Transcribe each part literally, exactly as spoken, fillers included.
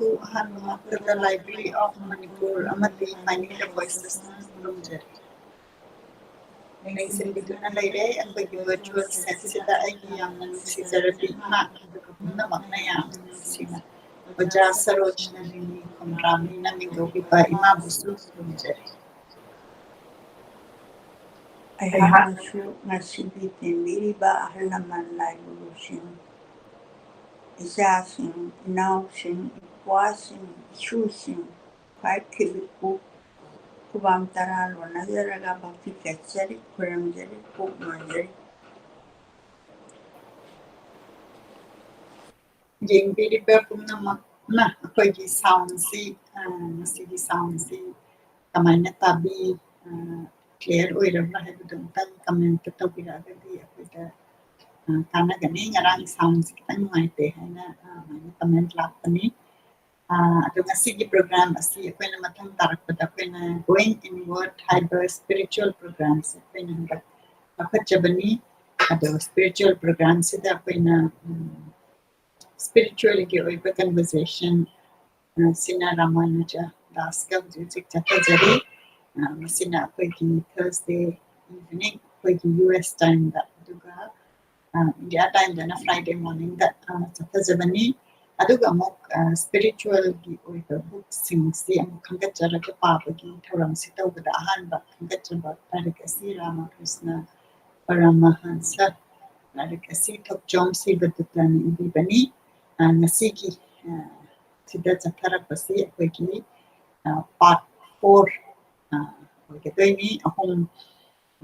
ꯅꯃꯛꯄꯨ ꯑꯍꯥꯟꯕꯃꯛꯇꯗ Library of Manipur ꯑꯃꯗꯤ Finding the Voices ꯅ ꯈꯨꯔꯨꯝꯖꯔꯤ꯫ ꯂꯦꯡꯁꯤꯟꯕꯤꯗꯨꯅ ꯂꯩꯔꯦ꯫ ꯑꯩꯈꯣꯏꯒꯤ virtual set ꯁꯤꯗ ꯑꯩꯒꯤ ꯌꯥꯝꯅ ꯅꯨꯡꯁꯤꯖꯔꯕꯤ ꯏꯃꯥ, ꯑꯗꯨꯒ ꯄꯨꯝꯅꯃꯛꯅ ꯌꯥꯝꯅ ꯅꯨꯡꯁꯤꯅ ꯑꯣꯖꯥ ꯁꯔꯣꯖ ꯅꯂꯤꯅꯤ ꯈꯣꯝꯗ꯭ꯔꯥꯝꯅꯤꯅ ꯃꯤꯡꯒꯧꯔꯤꯕ ꯏꯃꯥꯕꯨꯁꯨ ꯈꯨꯔꯨꯝꯖꯔꯤ꯫ ꯑꯩꯍꯥꯛꯅꯁꯨ ꯉꯁꯤꯒꯤ ꯇꯦꯟꯕꯤꯔꯤꯕ ꯑꯍꯜ ꯂꯃꯟ ꯂꯥꯏꯒꯨꯔꯨꯁꯤꯡ, ꯏꯆꯥꯁꯤꯡ, ꯏꯅꯥꯎꯁꯤꯡ, ꯏꯄ꯭ꯋꯥꯁꯤꯡ, ꯏꯁꯨꯁꯤꯡ, ꯈ꯭ꯋꯥꯏ ꯈꯤꯕꯤꯛꯄꯨ ꯈꯨꯕꯥꯝ ꯇꯔꯥ ꯂꯣꯟꯅꯖꯔꯒ ꯚꯛꯇꯤ ꯀꯠꯆꯔꯤ, ꯈꯨꯔꯨꯝꯖꯔꯤ, ꯄꯨꯛ ꯅꯣꯟꯖꯔꯤ꯫ ꯌꯦꯡꯕꯤꯔꯤꯕ ꯄꯨꯝꯅꯃꯛꯅ ꯑꯩꯈꯣꯏꯒꯤ sound ꯁꯤ, ꯑ, ꯉꯁꯤꯒꯤ sound ꯁꯤ ꯀꯃꯥꯏꯅ ꯇꯥꯕꯤ, ꯑ, clear ꯑꯣꯏꯔꯕ꯭ꯔꯥ ꯍꯥꯏꯕꯗꯨ ꯑꯃꯨꯛꯇꯪ comment ꯇꯧꯕꯤꯔꯛꯑꯒꯗꯤ ꯑꯩꯈꯣꯏꯗ, ꯑ, ꯀꯥꯟꯅꯒꯅꯤ꯫ ꯉꯔꯥꯡ sound ꯁꯤ ꯈꯤꯇꯪ ꯅꯨꯡꯉꯥꯏꯇꯦ ꯍꯥꯏꯅ, ꯑ, ꯑꯗꯨꯃꯥꯏꯅ comment ꯂꯥꯛꯄꯅꯤ꯫ ꯑ, ꯑꯗꯣ ꯉꯁꯤꯒꯤ program ꯑꯁꯤ ꯑꯩꯈꯣꯏꯅ ꯃꯊꯪ ꯇꯥꯔꯛꯄꯗ ꯑꯩꯈꯣꯏꯅ Going Inward ꯍꯥꯏꯕ spiritual program ꯁꯦ ꯑꯩꯈꯣꯏꯅ ꯍꯟꯗꯛ ꯂꯧꯈꯠꯆꯕꯅꯤ꯫ ꯑꯗꯣ spiritual program ꯁꯤꯗ ꯑꯩꯈꯣꯏꯅ, ꯎꯝ, spiritual ꯒꯤ ꯑꯣꯏꯕ conversation, ꯑ, ꯁꯤꯅ ꯔꯥꯃꯥꯅꯨꯖ ꯗꯥꯁꯀ ꯍꯧꯖꯤꯛ ꯍꯧꯖꯤꯛ ꯆꯠꯊꯖꯔꯤ꯫ ꯑ, ꯃꯁꯤꯅ ꯑꯩꯈꯣꯏꯒꯤ Thursday evening, ꯑꯩꯈꯣꯏꯒꯤ U S time ꯗ, ꯑꯗꯨꯒ, ꯑ, India time ꯗꯅ Friday morning ꯗ, ꯑ, ꯆꯠꯊꯖꯕꯅꯤ꯫ ꯑꯗꯨꯒ ꯑꯃꯨꯛ, ꯑ, spiritual ꯒꯤ ꯑꯣꯏꯕ book ꯁꯤꯡꯁꯤ ꯑꯃꯨꯛ ꯈꯟꯒꯠꯆꯔꯒ ꯄꯥꯕꯒꯤ ꯊꯧꯔꯝꯁꯤ ꯇꯧꯕꯗ ꯑꯍꯥꯟꯕ ꯈꯟꯒꯠꯆꯕ ꯂꯥꯏꯔꯤꯛ ꯑꯁꯤ ꯔꯥꯃꯥꯀ꯭ꯔꯤꯁꯅ ꯄꯔꯃꯍꯟꯁ ꯂꯥꯏꯔꯤꯛ ꯑꯁꯤ ꯊꯣꯛꯆꯣꯝ ꯁꯤꯕꯗꯨꯇꯅ ꯏꯕꯤꯕꯅꯤ꯫ ꯑ, ꯉꯁꯤꯒꯤ, ꯑ, ꯁꯤꯗ ꯆꯠꯊꯔꯛꯄꯁꯤ ꯑꯩꯈꯣꯏꯒꯤ, ꯑ, part four, ꯑ, ꯑꯣꯏꯒꯗꯣꯏꯅꯤ꯫ ꯑꯍꯨꯝ,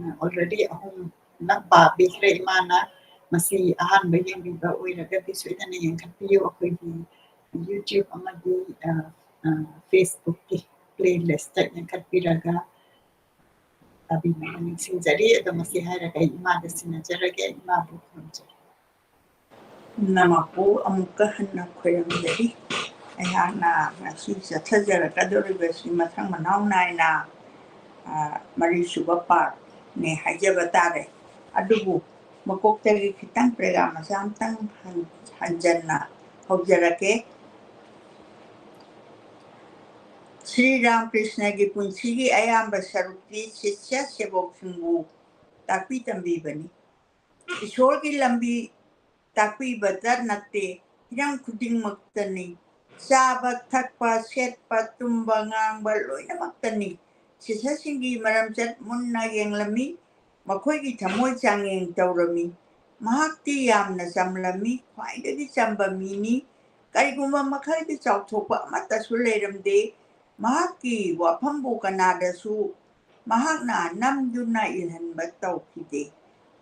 ꯑ, already ꯑꯍꯨꯝꯂꯛ ꯄꯥꯕꯤꯈ꯭ꯔꯦ ꯏꯃꯥꯅ꯫ ꯃꯁꯤ ꯑꯍꯥꯟꯕ ꯌꯦꯡꯕꯤꯕ ꯑꯣꯏꯔꯒꯗꯤ ꯁꯣꯏꯗꯅ ꯌꯦꯡꯈꯠꯄꯤꯌꯨ꯫ ꯑꯩꯈꯣꯏꯒꯤ YouTube ꯑꯃꯗꯤ, ꯑ, ꯑ, Facebook ꯀꯤ playlist ꯇ ꯌꯦꯡꯈꯠꯄꯤꯔꯒ ꯇꯥꯕꯤꯅꯕ ꯅꯤꯡꯁꯤꯡꯖꯔꯤ꯫ ꯑꯗꯣ ꯃꯁꯤ ꯍꯥꯏꯔꯒ ꯑꯩ ꯏꯃꯥꯗ ꯁꯤꯟꯅꯖꯔꯒꯦ꯫ ꯏꯃꯥꯕꯨ ꯈꯨꯔꯨꯝꯖꯔꯤ꯫ ꯄꯨꯝꯅꯃꯛꯄꯨ ꯑꯃꯨꯛꯀ ꯍꯟꯅ ꯈꯣꯏꯔꯝꯖꯔꯤ꯫ ꯑꯩꯍꯥꯛꯅ ꯉꯁꯤ ꯆꯠꯊꯖꯔꯛꯀꯗꯧꯔꯤꯕꯁꯤ ꯃꯊꯪ ꯃꯅꯥꯎ ꯅꯥꯏꯅ, ꯑ, ꯃꯔꯤꯁꯨꯕ part ꯅꯦ ꯍꯥꯏꯖꯕ ꯇꯥꯔꯦ꯫ ꯑꯗꯨꯕꯨ ꯃꯀꯣꯛꯇꯒꯤ ꯈꯤꯇꯪ paragraph ꯃꯆꯥ ꯑꯃꯇꯪ ꯍꯟ-, ꯍꯟꯖꯟꯅ ꯍꯧꯖꯔꯛꯀꯦ꯫ ꯁ꯭ꯔꯤ ꯔꯥꯃꯀ꯭ꯔꯤꯁꯅꯒꯤ ꯄꯨꯟꯁꯤꯒꯤ ꯑꯌꯥꯝꯕ ꯁꯔꯨꯛꯇꯤ ꯁꯤꯁ꯭ꯌ ꯁꯦꯕꯣꯛꯁꯤꯡꯕꯨ ꯇꯥꯛꯄꯤ ꯇꯝꯕꯤꯕꯅꯤ꯫ ꯏꯁꯣꯔꯒꯤ ꯂꯝꯕꯤ ꯇꯥꯛꯄꯤꯕꯇ ꯅꯠꯇꯦ, ꯍꯤꯔꯝ ꯈꯨꯗꯤꯡꯃꯛꯇꯅꯤ꯫ ꯆꯥꯕ, ꯊꯛꯄ, ꯁꯦꯠꯄ, ꯇꯨꯝꯕ, ꯉꯥꯡꯕ ꯂꯣꯏꯅꯃꯛꯇꯅꯤ꯫ ꯁꯤꯁ꯭ꯌꯁꯤꯡꯒꯤ ꯃꯔꯝꯆꯠ ꯃꯨꯟꯅ ꯌꯦꯡꯂꯝꯃꯤ꯫ ꯃꯈꯣꯏꯒꯤ ꯊꯃꯣꯏ ꯆꯥꯡꯌꯦꯡ ꯇꯧꯔꯝꯃꯤ꯫ ꯃꯍꯥꯛꯇꯤ ꯌꯥꯝꯅ ꯆꯝꯂꯝꯃꯤ, ꯈ꯭ꯋꯥꯏꯗꯒꯤ ꯆꯝꯕ ꯃꯤꯅꯤ꯫ ꯀꯔꯤꯒꯨꯝꯕ ꯃꯈꯜꯒꯤ ꯆꯥꯎꯊꯣꯛꯄ ꯑꯃꯠꯇꯁꯨ ꯂꯩꯔꯝꯗꯦ꯫ ꯃꯍꯥꯛꯀꯤ ꯋꯥꯐꯝꯕꯨ ꯀꯅꯥꯗꯁꯨ ꯃꯍꯥꯛꯅ ꯅꯝꯗꯨꯅ ꯏꯜꯍꯟꯕ ꯇꯧꯈꯤꯗꯦ꯫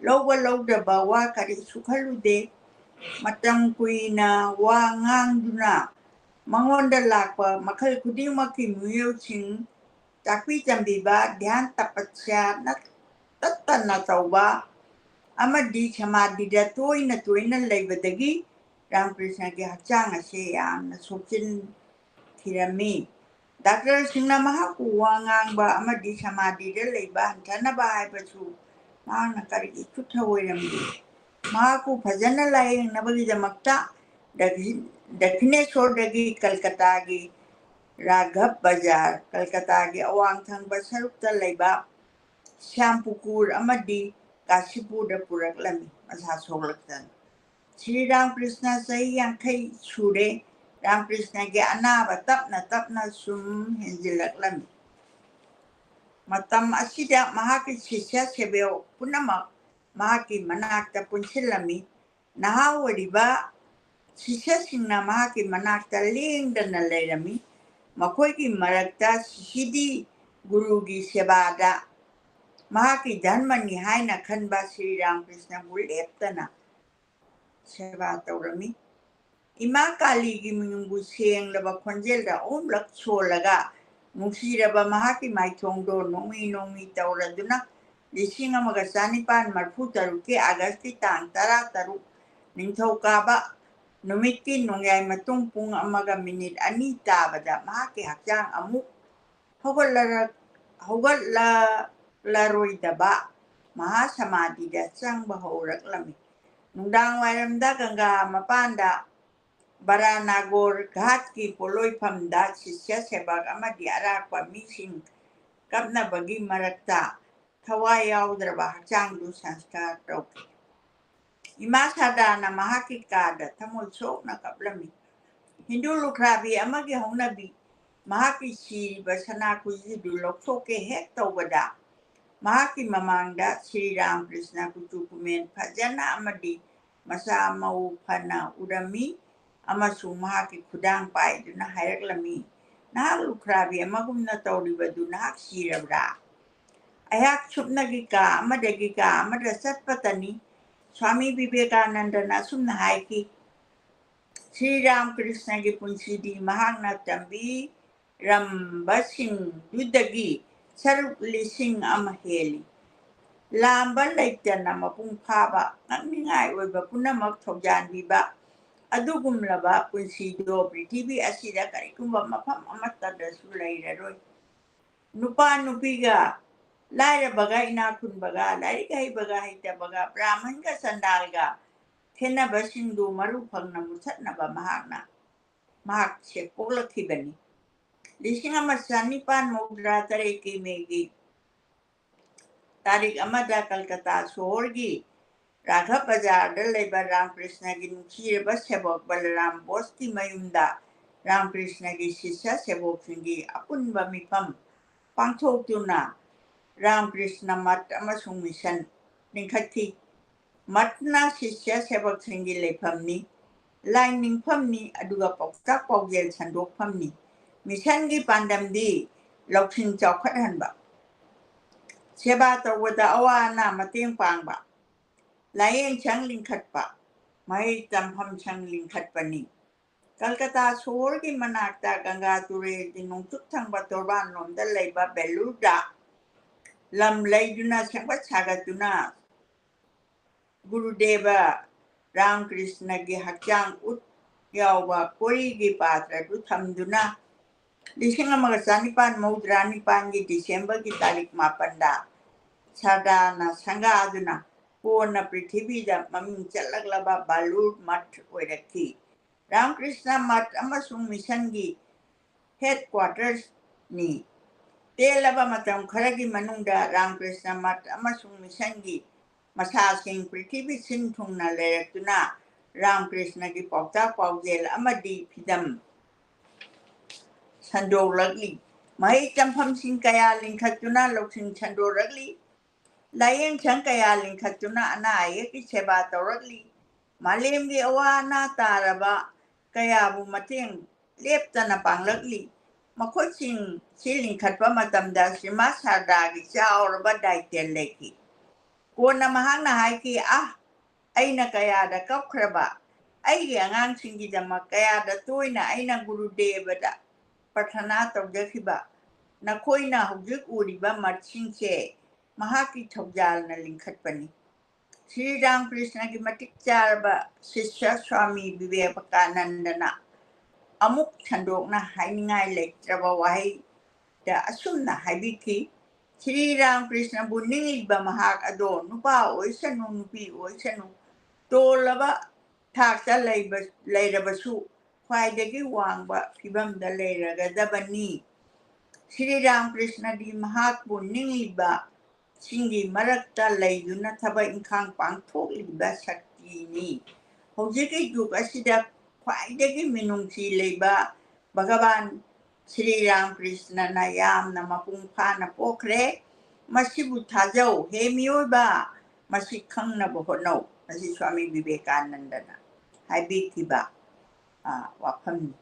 ꯂꯧꯕ ꯂꯧꯗꯕ ꯋꯥ ꯀꯔꯤꯁꯨ ꯈꯜꯂꯨꯗꯦ꯫ ꯃꯇꯝ ꯀꯨꯏꯅ ꯋꯥ ꯉꯥꯡꯗꯨꯅ ꯃꯉꯣꯟꯗ ꯂꯥꯛꯄ ꯃꯈꯜ ꯈꯨꯗꯤꯡꯃꯛꯀꯤ ꯃꯤꯑꯣꯏꯁꯤꯡ ꯇꯥꯛꯄꯤ ꯇꯝꯕꯤꯕ, ꯙ꯭ꯌꯥꯟ ꯇꯄꯁ꯭ꯌꯥ ꯅꯠ-, ꯇꯠꯇꯅ ꯇꯧꯕ ꯑꯃꯗꯤ ꯁꯃꯥꯙꯤꯗ ꯇꯣꯏꯅ ꯇꯣꯏꯅ ꯂꯩꯕꯗꯒꯤ ꯔꯥꯃꯀ꯭ꯔꯤꯁꯅꯒꯤ ꯍꯛꯆꯥꯡ ꯑꯁꯤ ꯌꯥꯝꯅ ꯁꯣꯛꯆꯤꯟꯈꯤꯔꯝꯃꯤ꯫ ꯗꯥꯛꯇꯔꯁꯤꯡꯅ ꯃꯍꯥꯛꯄꯨ ꯋꯥ ꯉꯥꯡꯕ ꯑꯃꯗꯤ ꯁꯃꯥꯙꯤꯗ ꯂꯩꯕ ꯍꯟꯊꯅꯕ ꯍꯥꯏꯕꯁꯨ ꯃꯍꯥꯛꯅ ꯀꯔꯤꯒꯤꯁꯨ ꯊꯧꯑꯣꯏꯔꯝꯗꯦ꯫ ꯃꯍꯥꯛꯄꯨ ꯐꯖꯅ ꯂꯥꯌꯦꯡꯅꯕꯒꯤꯗꯃꯛꯇ ꯗꯛꯈꯤ-, ꯗꯛꯈꯤꯅꯦꯁꯣꯔꯗꯒꯤ ꯀꯜꯀꯇꯥꯒꯤ ꯔꯥꯘꯕ ꯕꯖꯥꯔ, ꯀꯜꯀꯇꯥꯒꯤ ꯑꯋꯥꯡ ꯊꯪꯕ ꯁꯔꯨꯛꯇ ꯂꯩꯕ ꯁ꯭ꯌꯥꯝꯄꯨꯀꯨꯔ ꯑꯃꯗꯤ ꯀꯥꯁꯤꯄꯨꯔꯗ ꯄꯨꯔꯛꯂꯝꯃꯤ꯫ ꯃꯁꯥ ꯁꯣꯛꯂꯛꯇꯅ ꯁ꯭ꯔꯤ ꯔꯥꯃꯀ꯭ꯔꯤꯁꯅ ꯆꯍꯤ ꯌꯥꯡꯈꯩ ꯁꯨꯔꯦ꯫ ꯔꯥꯃꯀ꯭ꯔꯤꯁꯅꯒꯤ ꯑꯅꯥꯕ ꯇꯞꯅ ꯇꯞꯅ ꯁꯨꯝ ꯍꯦꯟꯖꯤꯜꯂꯛꯂꯝꯃꯤ꯫ ꯃꯇꯝ ꯑꯁꯤꯗ ꯃꯍꯥꯛꯀꯤ ꯁꯤꯁ꯭ꯌ ꯁꯦꯕꯣꯛ ꯄꯨꯝꯅꯃꯛ ꯃꯍꯥꯛꯀꯤ ꯃꯅꯥꯛꯇ ꯄꯨꯟꯁꯤꯜꯂꯝꯃꯤ꯫ ꯅꯍꯥ ꯑꯣꯏꯔꯤꯕ ꯁꯤꯁ꯭ꯌꯁꯤꯡꯅ ꯃꯍꯥꯛꯀꯤ ꯃꯅꯥꯛꯇ ꯂꯦꯡꯗꯅ ꯂꯩꯔꯝꯃꯤ꯫ ꯃꯈꯣꯏꯒꯤ ꯃꯔꯛꯇ ꯁꯤꯁꯤꯗꯤ ꯒꯨꯔꯨꯒꯤ ꯁꯦꯕꯥꯗ ꯃꯍꯥꯛꯀꯤ ꯙꯔꯃꯅꯤ ꯍꯥꯏꯅ ꯈꯟꯕ ꯁ꯭ꯔꯤ ꯔꯥꯃꯀ꯭ꯔꯤꯁꯅꯕꯨ ꯂꯦꯞꯇꯅ ꯁꯦꯕꯥ ꯇꯧꯔꯝꯃꯤ꯫ ꯏꯃꯥ ꯀꯥꯂꯤꯒꯤ ꯃꯤꯡꯕꯨ ꯁꯦꯡꯂꯕ ꯈꯣꯟꯖꯦꯜꯗ ꯑꯍꯨꯝꯂꯛ ꯁꯣꯜꯂꯒ ꯅꯨꯡꯁꯤꯔꯕ ꯃꯍꯥꯛꯀꯤ ꯃꯥꯏꯊꯣꯡꯗꯣ ꯅꯣꯡꯃꯤ ꯅꯣꯡꯃꯤ ꯇꯧꯔꯗꯨꯅ ꯂꯤꯁꯤꯡ ꯑꯃꯒ ꯆꯅꯤꯄꯥꯟ ꯃꯔꯤꯐꯨ ꯇꯔꯨꯛꯀꯤ ꯑꯥꯒꯁꯀꯤ ꯇꯥꯡ ꯇꯔꯥ ꯇꯔꯨꯛ, ꯅꯤꯡꯊꯧꯀꯥꯕ ꯅꯨꯃꯤꯠꯀꯤ ꯅꯣꯡꯌꯥꯏ ꯃꯇꯨꯡ ꯄꯨꯡ ꯑꯃꯒ ꯃꯤꯅꯤꯠ ꯑꯅꯤ ꯇꯥꯕꯗ ꯃꯍꯥꯛꯀꯤ ꯍꯛꯆꯥꯡ ꯑꯃꯨꯛ ꯍꯧꯒꯠꯂꯔꯛ-, ꯍꯧꯒꯠꯂꯛꯂꯔꯣꯏꯗꯕ ꯃꯍꯥꯁꯃꯥꯙꯤꯗ ꯆꯪꯕ ꯍꯧꯔꯛꯂꯝꯃꯤ꯫ ꯅꯨꯡꯗꯥꯡ ꯋꯥꯏꯔꯝꯗ ꯒꯪꯒꯥ ꯃꯄꯥꯟꯗ ꯕꯔꯥꯅꯥꯒꯣꯔ ꯘꯥꯠꯀꯤ ꯄꯣꯠꯂꯣꯏꯐꯝꯗ ꯁꯤꯁ꯭ꯌ ꯁꯦꯕꯛ ꯑꯃꯗꯤ ꯑꯔꯥꯛꯄ ꯃꯤꯁꯤꯡ ꯀꯞꯅꯕꯒꯤ ꯃꯔꯛꯇ ꯊꯋꯥꯏ ꯌꯥꯎꯗ꯭ꯔꯕ ꯍꯛꯆꯥꯡꯗꯨ ꯁꯪꯁꯀꯥꯔ ꯇꯧꯈꯤ꯫ ꯏꯃꯥ ꯁꯥꯔꯗꯥꯅ ꯃꯍꯥꯛꯀꯤ ꯀꯥꯗ ꯊꯃꯣꯏ ꯁꯣꯛꯅ ꯀꯞꯂꯝꯃꯤ꯫ ꯍꯤꯟꯗꯨ ꯂꯨꯈ꯭ꯔꯥꯕꯤ ꯑꯃꯒꯤ ꯍꯧꯅꯕꯤ, ꯃꯍꯥꯛꯀꯤ ꯁꯤꯔꯤꯕ ꯁꯅꯥ ꯈꯨꯖꯤꯗꯨ ꯂꯧꯊꯣꯛꯀꯦ ꯍꯦꯛ ꯇꯧꯕꯗ, ꯃꯍꯥꯛꯀꯤ ꯃꯃꯥꯡꯗ ꯁ꯭ꯔꯤ ꯔꯥꯃꯀ꯭ꯔꯤꯁꯅ ꯀꯨꯆꯨ ꯀꯨꯃꯦꯟ ꯐꯖꯅ ꯑꯃꯗꯤ ꯃꯁꯥ ꯃꯎ ꯐꯅ ꯎꯔꯝꯃꯤ ꯑꯃꯁꯨꯡ ꯃꯍꯥꯛꯀꯤ ꯈꯨꯗꯥꯡ ꯄꯥꯏꯗꯨꯅ ꯍꯥꯏꯔꯛꯂꯝꯃꯤ, "ꯅꯍꯥꯛ ꯂꯨꯈ꯭ꯔꯥꯕꯤ ꯑꯃꯒꯨꯝꯅ ꯇꯧꯔꯤꯕꯗꯨ ꯅꯍꯥꯛ ꯁꯤꯔꯕ꯭ꯔꯥ?" ꯑꯩꯍꯥꯛ ꯁꯨꯞꯅꯒꯤ ꯀꯥ ꯑꯃꯗꯒꯤ ꯀꯥ ꯑꯃꯗ ꯆꯠꯄꯇꯅꯤ꯫ ꯁ꯭ꯋꯥꯃꯤ ꯕꯤꯕꯦꯀꯥꯅꯟꯗꯅ ꯑꯁꯨꯝꯅ ꯍꯥꯏꯈꯤ, ꯁ꯭ꯔꯤ ꯔꯥꯃꯀ꯭ꯔꯤꯁꯅꯒꯤ ꯄꯨꯟꯁꯤꯗꯤ ꯃꯍꯥꯛꯅ ꯇꯝꯕꯤꯔꯝꯕꯁꯤꯡꯗꯨꯗꯒꯤ ꯁꯔꯨꯛ ꯂꯤꯁꯤꯡ ꯑꯃ ꯍꯦꯜꯂꯤ꯫ ꯂꯥꯝꯕ ꯂꯩꯇꯅ ꯃꯄꯨꯡ ꯐꯥꯕ, ꯉꯛꯅꯤꯡꯉꯥꯏ ꯑꯣꯏꯕ ꯄꯨꯝꯅꯃꯛ ꯊꯧꯖꯥꯟꯕꯤꯕ ꯑꯗꯨꯒꯨꯝꯂꯕ ꯄꯨꯟꯁꯤꯗꯣ ꯄ꯭ꯔꯤꯊꯤꯕꯤ ꯑꯁꯤꯗ ꯀꯔꯤꯒꯨꯝꯕ ꯃꯐꯝ ꯑꯃꯠꯇꯗꯁꯨ ꯂꯩꯔꯔꯣꯏ꯫ ꯅꯨꯄꯥ ꯅꯨꯄꯤꯒ, ꯂꯥꯏꯔꯕꯒ ꯏꯅꯥꯛ ꯈꯨꯟꯕꯒ, ꯂꯥꯏꯔꯤꯛ ꯍꯩꯕꯒ ꯍꯩꯇꯕꯒ, ꯕ꯭ꯔꯥꯍꯃꯟꯒ ꯆꯟꯗꯥꯜꯒ ꯈꯦꯠꯅꯕꯁꯤꯡꯗꯨ ꯃꯔꯨ ꯐꯪꯅ ꯃꯨꯠꯊꯠꯅꯕ ꯃꯍꯥꯛꯅ, ꯃꯍꯥꯛꯁꯦ ꯄꯣꯛꯂꯛꯈꯤꯕꯅꯤ꯫ ꯂꯤꯁꯤꯡ ꯑꯃ ꯆꯅꯤꯄꯥꯟ ꯃꯧꯗ꯭ꯔꯥ ꯇꯔꯦꯠꯀꯤ ꯃꯦꯒꯤ ꯇꯥꯔꯤꯛ ꯑꯃꯗ ꯀꯜꯀꯇꯥ ꯁꯣꯍꯣꯔꯒꯤ ꯔꯥꯘꯕ ꯕꯖꯥꯔꯗ ꯂꯩꯕ ꯔꯥꯃꯀ꯭ꯔꯤꯁꯅꯒꯤ ꯅꯨꯡꯁꯤꯔꯕ ꯁꯦꯕꯣꯛ ꯕꯂꯔꯥꯝ ꯕꯣꯁꯀꯤ ꯃꯌꯨꯝꯗ ꯔꯥꯃꯀ꯭ꯔꯤꯁꯅꯒꯤ ꯁꯤꯁ꯭ꯌ ꯁꯦꯕꯣꯛꯁꯤꯡꯒꯤ ꯑꯄꯨꯟꯕ ꯃꯤꯐꯝ ꯄꯥꯡꯊꯣꯛꯇꯨꯅ ꯔꯥꯃꯀ꯭ꯔꯤꯁꯅ ꯃꯠ ꯑꯃꯁꯨꯡ ꯃꯤꯁꯟ ꯂꯤꯡꯈꯠꯈꯤ꯫ ꯃꯠꯅ ꯁꯤꯁ꯭ꯌ ꯁꯦꯕꯣꯛꯁꯤꯡꯒꯤ ꯂꯩꯐꯝꯅꯤ, ꯂꯥꯏꯅꯤꯡꯐꯝꯅꯤ, ꯑꯗꯨꯒ ꯄꯥꯎꯇꯥꯛ ꯄꯥꯎꯖꯦꯜ ꯁꯟꯗꯣꯛꯐꯝꯅꯤ꯫ ꯃꯤꯁꯟꯒꯤ ꯄꯥꯟꯗꯝꯗꯤ ꯂꯧꯁꯤꯡ ꯆꯥꯎꯈꯠꯍꯟꯕ, ꯁꯦꯕꯥ ꯇꯧꯕꯗ ꯑꯋꯥ ꯑꯅꯥ ꯃꯇꯦꯡ ꯄꯥꯡꯕ, ꯂꯥꯌꯦꯡ ꯁꯪ ꯂꯤꯡꯈꯠꯄ, ꯃꯍꯩ ꯇꯝꯐꯝ ꯁꯪ ꯂꯤꯡꯈꯠꯄꯅꯤ꯫ ꯀꯜꯀꯇꯥ ꯁꯣꯍꯣꯔꯒꯤ ꯃꯅꯥꯛꯇ ꯒꯪꯒꯥ ꯇꯨꯔꯦꯜꯒꯤ ꯅꯣꯡꯆꯨꯞ ꯊꯪꯕ ꯇꯣꯔꯕꯥꯟꯂꯣꯝꯗ ꯂꯩꯕ ꯕꯦꯂꯨꯔꯗ ꯂꯝ ꯂꯩꯗꯨꯅ ꯁꯦꯝꯒꯠ ꯁꯥꯒꯠꯇꯨꯅ ꯒꯨꯔꯨꯗꯦꯕ ꯔꯥꯃꯀ꯭ꯔꯤꯁꯅꯒꯤ ꯍꯛꯆꯥꯡ ꯎꯠ ꯌꯥꯎꯕ ꯀꯣꯔꯤꯒꯤ ꯄꯥꯇ꯭ꯔꯗꯨ ꯊꯝꯗꯨꯅ ꯂꯤꯁꯤꯡ ꯑꯃꯒ ꯆꯅꯤꯄꯥꯟ ꯃꯧꯗ꯭ꯔꯥ ꯅꯤꯄꯥꯟꯒꯤ ꯗꯤꯁꯦꯝꯕꯔꯒꯤ ꯇꯥꯔꯤꯛ ꯃꯥꯄꯟꯗ ꯁꯔꯗꯥꯅ ꯁꯪꯒꯥꯗꯨꯅ ꯀꯣꯟꯅ ꯄ꯭ꯔꯤꯊꯤꯕꯤꯗ ꯃꯃꯤꯡ ꯆꯠꯂꯛꯂꯕ ꯕꯥꯂꯨꯔ ꯃꯠ ꯑꯣꯏꯔꯛꯈꯤ꯫ ꯔꯥꯝꯀ꯭ꯔꯤꯁꯅ ꯃꯊ ꯑꯃꯁꯨꯡ ꯃꯤꯁꯟꯒꯤ ꯍꯦꯗꯀ꯭ꯋꯥꯇꯔꯁꯅꯤ꯫ ꯇꯦꯜꯂꯕ ꯃꯇꯝ ꯈꯔꯒꯤ ꯃꯅꯨꯡꯗ ꯔꯥꯝꯀ꯭ꯔꯤꯁꯅ ꯃꯊ ꯑꯃꯁꯨꯡ ꯃꯤꯁꯟꯒꯤ ꯃꯁꯥꯁꯤꯡ ꯄ꯭ꯔꯤꯊꯤꯕꯤ ꯁꯤꯟ ꯊꯨꯡꯅ ꯂꯩꯔꯛꯇꯨꯅ ꯔꯥꯝꯀ꯭ꯔꯤꯁꯅꯒꯤ ꯄꯥꯎꯇꯥꯛ ꯄꯥꯎꯖꯦꯜ ꯑꯃꯗꯤ ꯐꯤꯗꯝ ꯁꯟꯗꯣꯛꯂꯛꯂꯤ꯫ ꯃꯍꯩ ꯇꯝꯐꯝꯁꯤꯡ ꯀꯌꯥ ꯂꯤꯡꯈꯠꯇꯨꯅ ꯂꯧꯁꯤꯡ ꯁꯟꯗꯣꯔꯛꯂꯤ꯫ ꯂꯥꯏꯌꯦꯡꯁꯪ ꯀꯌꯥ ꯂꯤꯡꯈꯠꯇꯨꯅ ꯑꯅꯥ ꯑꯌꯦꯛꯀꯤ ꯁꯦꯕꯥ ꯇꯧꯔꯛꯂꯤ꯫ ꯃꯥꯂꯦꯝꯒꯤ ꯑꯋꯥ ꯑꯅꯥ ꯇꯥꯔꯕ ꯀꯌꯥꯕꯨ ꯃꯇꯦꯡ ꯂꯦꯞꯇꯅ ꯄꯥꯡꯂꯛꯂꯤ꯫ ꯃꯈꯣꯏꯁꯤꯡ ꯁꯤ ꯂꯤꯡꯈꯠꯄ ꯃꯇꯝꯗ ꯁꯤꯃꯥ ꯁꯥꯔꯗꯥꯒꯤ ꯆꯥꯎꯔꯕ ꯗꯥꯏꯇ꯭ꯌ ꯂꯩꯈꯤ꯫ ꯀꯣꯟꯅ ꯃꯍꯥꯛꯅ ꯍꯥꯏꯈꯤ, "ꯑꯥ, ꯑꯩꯅ ꯀꯌꯥꯗ ꯀꯞꯈ꯭ꯔꯕ! ꯑꯩꯒꯤ ꯑꯉꯥꯡꯁꯤꯡꯒꯤꯗꯃꯛ ꯀꯌꯥꯗ ꯇꯣꯏꯅ ꯑꯩꯅ ꯒꯨꯔꯨꯗꯦꯕꯗ ꯄ꯭ꯔꯊꯅꯥ ꯇꯧꯖꯈꯤꯕ! ꯅꯈꯣꯏꯅ ꯍꯧꯖꯤꯛ ꯎꯔꯤꯕ ꯃꯊꯁꯤꯡꯁꯦ ꯃꯍꯥꯛꯀꯤ ꯊꯧꯖꯥꯜꯅ ꯂꯤꯡꯈꯠꯄꯅꯤ꯫" ꯁ꯭ꯔꯤ ꯔꯥꯃꯀ꯭ꯔꯤꯁꯅꯒꯤ ꯃꯇꯤꯛ ꯆꯥꯔꯕ ꯁꯤꯁ꯭ꯌ ꯁ꯭ꯋꯥꯃꯤ ꯕꯤꯕꯦꯀꯥꯅꯟꯗꯅ ꯑꯃꯨꯛ ꯁꯟꯗꯣꯛꯅ ꯍꯥꯏꯅꯤꯡꯉꯥꯏ ꯂꯩꯇ꯭ꯔꯕ ꯋꯥꯍꯩꯗ ꯑꯁꯨꯝꯅ ꯍꯥꯏꯕꯤꯈꯤ, "ꯁ꯭ꯔꯤ ꯔꯥꯃꯀ꯭ꯔꯤꯁꯅꯕꯨ ꯅꯤꯡꯂꯤꯕ ꯃꯍꯥꯛ ꯑꯗꯣ ꯅꯨꯄꯥ ꯑꯣꯏꯁꯅꯨ, ꯅꯨꯄꯤ ꯑꯣꯏꯁꯅꯨ, ꯇꯣꯜꯂꯕ ꯊꯥꯛꯇ ꯂꯩꯕ-, ꯂꯩꯔꯕꯁꯨ ꯈ꯭ꯋꯥꯏꯗꯒꯤ ꯋꯥꯡꯕ ꯐꯤꯕꯝꯗ ꯂꯩꯔꯒꯗꯕꯅꯤ꯫" ꯁ꯭ꯔꯤ ꯔꯥꯃꯀ꯭ꯔꯤꯁꯅꯗꯤ ꯃꯍꯥꯛꯄꯨ ꯅꯤꯡꯂꯤꯕꯁꯤꯡꯒꯤ ꯃꯔꯛꯇ ꯂꯩꯗꯨꯅ ꯊꯕꯛ ꯏꯪꯈꯥꯡ ꯄꯥꯡꯊꯣꯛꯂꯤꯕ ꯁꯛꯇꯤꯅꯤ꯫ ꯍꯧꯖꯤꯛꯀꯤ ꯖꯨꯒ ꯑꯁꯤꯗ ꯈ꯭ꯋꯥꯏꯗꯒꯤ ꯃꯤꯅꯨꯡꯁꯤ ꯂꯩꯕ ꯚꯒꯕꯥꯟ ꯁ꯭ꯔꯤ ꯔꯥꯃꯀ꯭ꯔꯤꯁꯅꯅ ꯌꯥꯝꯅ ꯃꯄꯨꯡ ꯐꯥꯅ ꯄꯣꯛꯈ꯭ꯔꯦ꯫ ꯃꯁꯤꯕꯨ ꯊꯥꯖꯧ, ꯍꯦ ꯃꯤꯑꯣꯏꯕ, ꯃꯁꯤ ꯈꯪꯅꯕ ꯍꯣꯠꯅꯧ꯫ ꯃꯁꯤ ꯁ꯭ꯋꯥꯃꯤ ꯕꯤꯕꯦꯀꯥꯅꯟꯗꯅ ꯍꯥꯏꯕꯤꯈꯤꯕ, ꯑ, ꯋꯥꯐꯝꯅꯤ꯫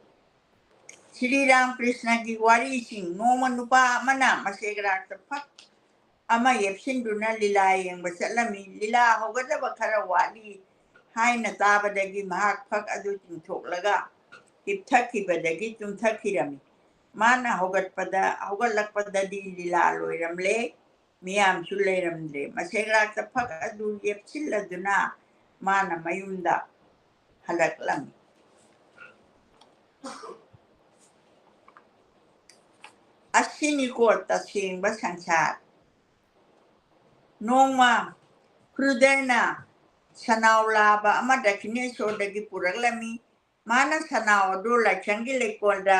ꯁ꯭ꯔꯤ ꯔꯥꯃꯀ꯭ꯔꯤꯁꯅꯒꯤ ꯋꯥꯔꯤꯁꯤꯡ꯫ ꯅꯣꯡꯃ ꯅꯨꯄꯥ ꯑꯃꯅ ꯃꯁꯦꯒ꯭ꯔꯥꯛꯇ ꯐꯛ ꯑꯃ ꯌꯦꯞꯁꯤꯟꯗꯨꯅ ꯂꯤꯂꯥ ꯌꯦꯡꯕ ꯆꯠꯂꯝꯃꯤ꯫ ꯂꯤꯂꯥ ꯍꯧꯒꯗꯕ ꯈꯔ ꯋꯥꯠꯂꯤ ꯍꯥꯏꯅ ꯇꯥꯕꯗꯒꯤ ꯃꯍꯥꯛ ꯐꯛ ꯑꯗꯨ ꯆꯤꯡꯊꯣꯛꯂꯒ ꯍꯤꯞꯊꯈꯤꯕꯗꯒꯤ ꯇꯨꯝꯊꯈꯤꯔꯝꯃꯤ꯫ ꯃꯥꯅ ꯍꯧꯒꯠꯄꯗ, ꯍꯧꯒꯠꯂꯛꯄꯗꯗꯤ ꯂꯤꯂꯥ ꯂꯣꯏꯔꯝꯂꯦ꯫ ꯃꯤꯌꯥꯝꯁꯨ ꯂꯩꯔꯝꯗ꯭ꯔꯦ꯫ ꯃꯁꯦꯒ꯭ꯔꯥꯛꯇ ꯐꯛ ꯑꯗꯨ ꯌꯦꯞꯁꯤꯜꯂꯗꯨꯅ ꯃꯥꯅ ꯃꯌꯨꯝꯗ ꯍꯜꯂꯛꯂꯝꯃꯤ꯫ ꯑꯁꯤꯅꯤꯀꯣ ꯇꯁꯦꯡꯕ ꯁꯪꯁꯥꯔ꯫ ꯅꯣꯡꯃ ꯀ꯭ꯔꯨꯗꯔꯅ ꯁꯅꯥꯎ ꯂꯥꯕ ꯑꯃ ꯗꯛꯈꯤꯅꯦꯁꯣꯔꯗꯒꯤ ꯄꯨꯔꯛꯂꯝꯃꯤ꯫ ꯃꯥꯅ ꯁꯅꯥꯎ ꯑꯗꯨ ꯂꯥꯏꯁꯪꯒꯤ ꯂꯩꯀꯣꯜꯗ